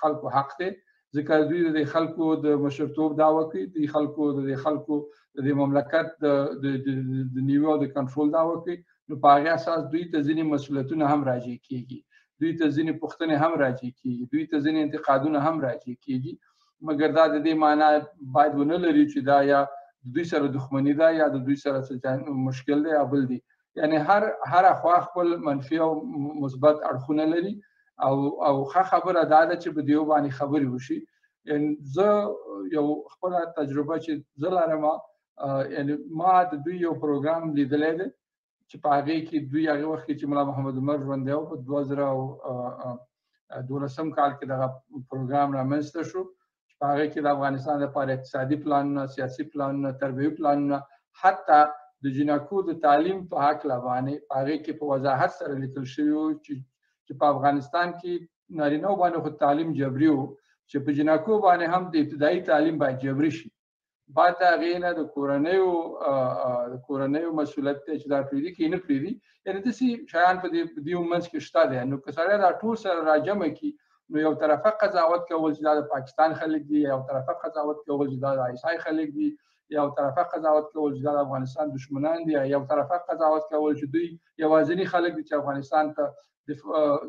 خلکو حق دی. ځکه دوی د خلکو د مشرتوب دعوه کوي، د خلکو د خلکو د مملکت د نیو او د کنټرول دعوه کوي. نو په هغې اساس دوی ته ځینې مسؤلیتونه هم راجع کیږي، دوی ته ځینې پوښتنې هم راجع کیږي، دوی ته ځینې انتقادونه هم راجع کیږي. مګر دا د دې معنا باید ونه لري چې دا یا د دوی سره دښمني ده یا د دوی سره څه مشکل دی یا بل دی. یعنې هر خوا خپل منفي او مثبت اړخونه لري، او او ښه خبره دا ده چې په دې باندې خبرې وشي. یعنې زه یو خپله تجربه چې زه لرم، یعنې ما د دوی یو پروګرام لیدلی دی چې په هغې کې دوی هغې وخت کې چې ملا محمد عمر ژوندی و، په 2012 کال کې دغه پروګرام رامنځته شو چې په هغې کې د افغانستان لپاره اقتصادي پلانونه، سیاسي پلانونه، تربیوي پلانونه، حتی د جینکو د تعلیم په هکله باندې په هغې کې په وضاحت سره لیکل شوي وو چې په افغانستان کې نارینه باندې خو تعلیم جبري و، چې په جینکو باندې هم د ابتدایي تعلیم باید جبري شي. بعد د هغې نه د کورنیو مسؤلیت دی چې دا پرېږدي که یې نه پرېږدي. یعنې داسې شیان په دې منځ کې شته دی. نو که سړی دا ټول سره راجمع کړي، نو یو طرفه قضاوت کول چې دا د پاکستان خلک دي، یو طرفه قضاوت کول چې دا د آی اس آی خلک دي، یو طرفه قضاوت کول چې دا د افغانستان دښمنان دي، یو طرفه قضاوت کول چې دوی یوازیني خلک دي چې افغانستان ته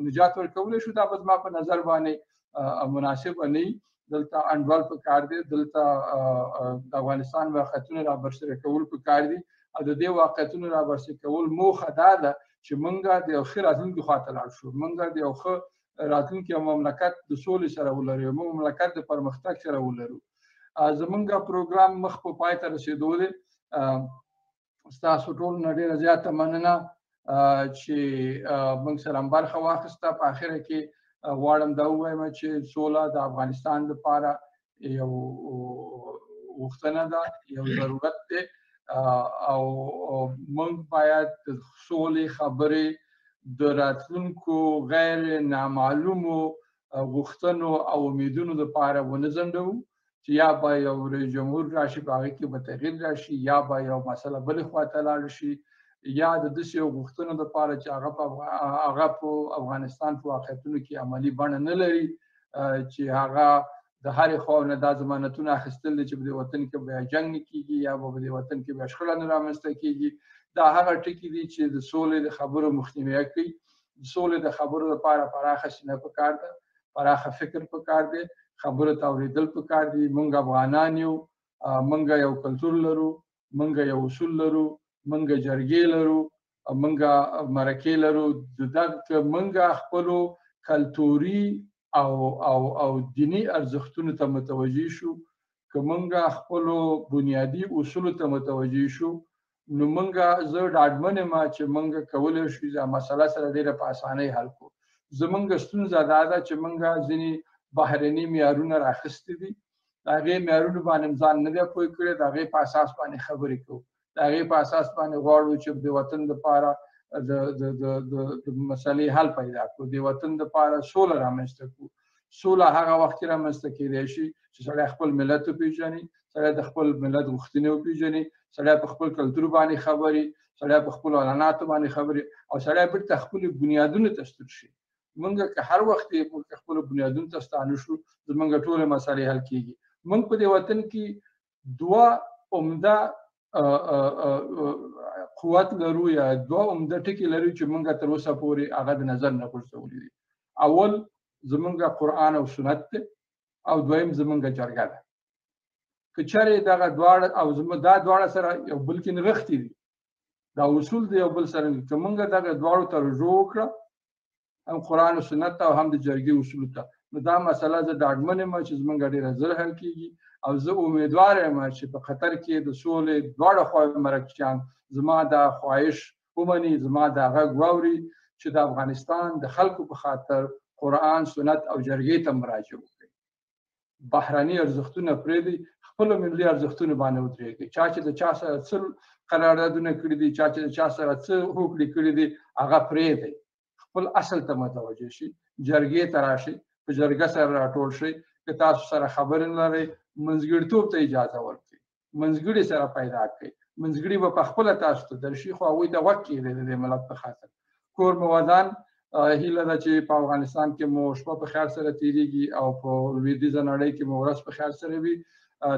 نجات ورکولی شو، دا به زما په نظر باندې مناسبه نه وي. دلته انډول پکار دی، دلته د افغانستان واقعیتونه را برسېره کول پکار دي، او د دې واقعیتونو را برسېره کول موخه دا ده چې موږ د یو ښه راتلونکي خواته لاړ شو، موږ د یو ښه راتلونکي مملکت د سولې سره ولرو، یو مملکت د پرمختګ سره ولرو. زمونږ پروګرام مخ په پای ته رسېدو دی. ستاسو ټولو نه ډېره زیاته مننه چې موږ سره هم برخه واخیسته. په اخره کې غواړم دا ووایم چې سوله د افغانستان لپاره یو غوښتنه ده، یو ضرورت دی، او موږ باید د سولې خبرې د راتلونکو غیر نامعلومو غوښتنو او امیدونو لپاره ونه ځنډوو چې یا به یو رئیس جمهور راشي په هغې کې به تغییر راشي، یا به یو مسله بلې خواته لاړ شي، یا د داسې یو غوښتنو لپاره چې هغه په افغانستان په واقعیتونو کې عملي بڼه نه لري، چې هغه د هرې خوا نه دا ضمانتونه اخیستل دي چې په دې وطن کې به جنګ نه کېږي یا به په دې وطن کې به شخړه نه رامنځته کېږي. دا هغه ټکي دي چې د سولې د خبرو مخنیوی کوي. د سولې د خبرو لپاره پراخه سینه پکار ده، پراخه فکر پکار دی، خبرو ته اورېدل پکار دي. موږ افغانان یو، موږ یو کلتور لرو، موږ یو اصول لرو، موږ جرګې لرو، موږ مرکې لرو. موږ خپلو کلتوري او او او دیني ارزښتونو ته متوجه شو، که موږ خپلو بنیادي اصولو ته متوجه شو، نو موږ زه ډاډمن یم چې موږ کولی شو دا مسله سره ډېره په اسانۍ حل کړو. زمونږ ستونزه دا ده چې موږ ځینې بهرني معیارونه راخیستي دي، د هغې معیارونو باندې ځان نه دی پوه کړی، د هغې په اساس باندې خبرې کوو، د هغې په اساس باندې غواړو چې د وطن دپاره د د د د مسلې حل پیدا کړو، د وطن دپاره سوله رامنځته کړو. سوله هغه وخت کې رامنځته کېدای شي چې سړی خپل ملت وپېژني، سړی د خپل ملت غوښتنې وپېژني، سړی په خپل کلتور باندې خبرې، سړی په خپلو عنعناتو باندې خبرې، او سړی بېرته خپلو بنیادونو ته ستون شي. موږ که هر وخت موږ خپلو بنیادونو ته ستانه شو، زموږ ټولې مسلې حل کېږي. موږ په دې وطن کې دوه عمده قوت لرو یا دوه عمده ټکي لرو چې موږ تر اوسه پورې هغه د نظر نه غورځولي دي. اول زمونږ قرآن او سنت دی، او دویم زمونږ جرګه ده. که چېرې دغه دواړه او زموږ دا دواړه سره یو بل کې نغښتي دي، دا اصول د یو بل سره، که موږ دغه دواړو ته رجوع وکړه، هم قرآن او سنت ته او هم د جرګې اصولو ته، نو دا مسله زه ډاډمن یم چې زمونږ ډېره زر حل کېږي. او زه امیدوار یم چې په قطر کې د سولې دواړه خواوې مرکچیان زما دا خواهش ومني، زما دا غږ واوري چې د افغانستان د خلکو په خاطر قرآن، سنت او جرګې ته مراجعه وکړي. بهرني ارزښتونه پرېږدي، خپلو ملي ارزښتونو باندې ودرېږي. چا چې د چا سره څه قراردادونه کړي دي، چا چې د چا سره څه هوکړې کړي دي، هغه پرېږدي، خپل اصل ته متوجه شي، جرګې ته راشي، په جرګه سره راټول شي. که تاسو سره خبرې نه لرئ، منځګړتوب ته اجازه ورکړئ، منځګړي سره پیدا کړئ، منځګړي به په خپله تاسو ته درشي، خو هغوی ته غوږ کېږدئ د دې ملت په خاطر. کور مو ودان. هیله ده چې په افغانستان کې مو شپه په خیر سره تیریږي او په لویدیځه نړۍ کې مو ورځ په خیر سره وي.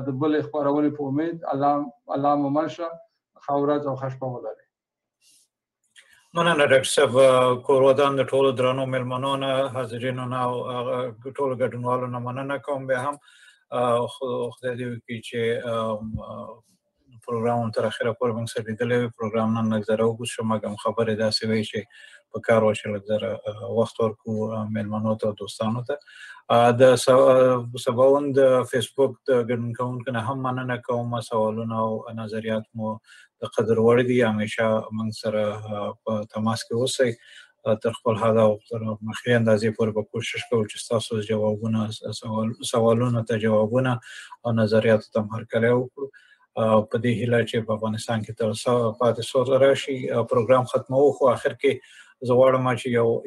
د بلې خپرونې په امید، الله مو مل شه. ښه ورځ او ښه شپه ولرئ. مننه ډاکټر صاحب. کور ودان د ټولو درنو مېلمنو نه، حاضرینو نه او ټولو ګډونوالو نه مننه کوم. بیا هم خدای دې وکړي چې پروګرام تر اخره پورې موږ سره لیدلی وي. پروګرام نن لږ ذره اوږد شو، مګر خبرې داسې وې چې په کار وه چې لږ ذره وخت ورکړو مېلمنو ته او دوستانو ته. د سباوون د فیسبوک د ګډون کوونکو نه هم مننه کوم. سوالونه او نظریات مو د قدر وړ دي، همیشه موږ سره په تماس کې اوسئ. تر خپل حد او تر مخې اندازې پورې به کوشش کوو چې ستاسو جوابونه، سوالونو ته جوابونه او نظریاتو ته هم هرکلی وکړو. په دې هیله چې په افغانستان کې تر پاتې سوله راشي. پروګرام ختموو، خو آخر کې زه غواړم چې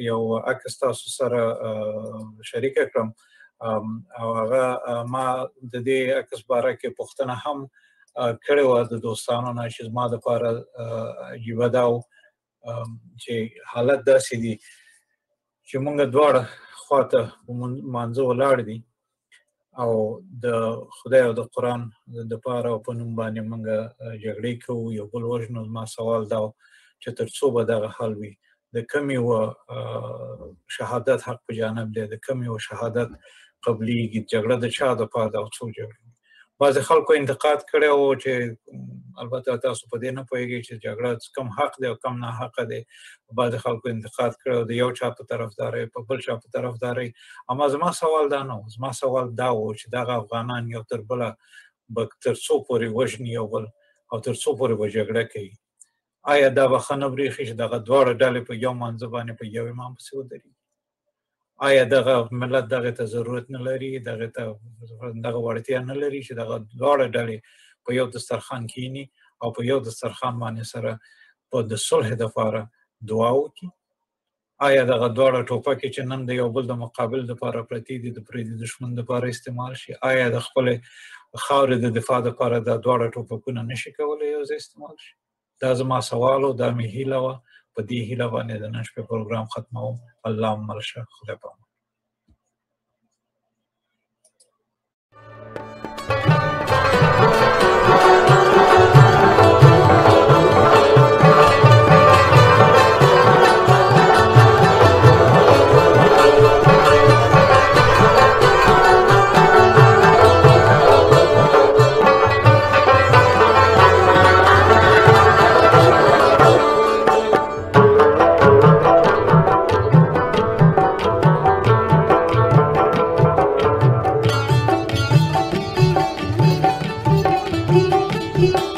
یو عکس تاسو سره شریک کړم، او هغه ما د دې عکس باره کې پوښتنه هم کړې وه د دوستانو نه چې زما دپاره عجیبه دا و چې حالت داسې دي چې موږ دواړه خواته په مانځه ولاړ دي او د خدای او د قرآن دپاره او په نوم باندې موږ جګړې کوو، یو بل وژنو. زما سوال دا و چې تر څو به دغه حال وي؟ د کوم یو شهادت حق په جانب دی، د کوم یو شهادت قبلیږي؟ جګړه د چا دپاره ده او څوک جګړه؟ بعضې خلکو انتقاد کړی و چې البته تاسو په دې نه پوهېږئ چې جګړه کم حق دی او کم ناحقه دی. بعضې خلکو انتقاد کړی و د یو چا په طرفدارۍ، په بل چا په طرفدارۍ. اما زما سوال دا نه و، زما سوال دا و چې دغه افغانان یو تر بله به تر څو پورې وژني یو بل او تر څو پورې به جګړه کوي؟ آیا دا به ښه نه برېښي چې دغه دواړه ډلې په یو مانځه باندې په یو امام پسې ودرېږي؟ آیا دغه ملت دغه ته ضرورت نه لري، دغه ته دغه وړتیا نه لري چې دغه دواړه ډلې په یو دسترخوان کینی او په یو دسترخوان باندې سره په د صلح دپاره دعا وکړي؟ آیا دغه دواړه ټوپکې چې نن د یو بل د مقابل دپاره پرتې دي د پردي دښمن دپاره استعمال شي؟ آیا د خپلې خاورې د دفاع دپاره دا دواړه ټوپکونه نشي کولی یو ځای استعمال شي؟ دا زما سوال و، دا مې هیله وه. په دې هیله باندې د نن شپې پروګرام ختموم. الله مل شه، خدای په امان. Thank you.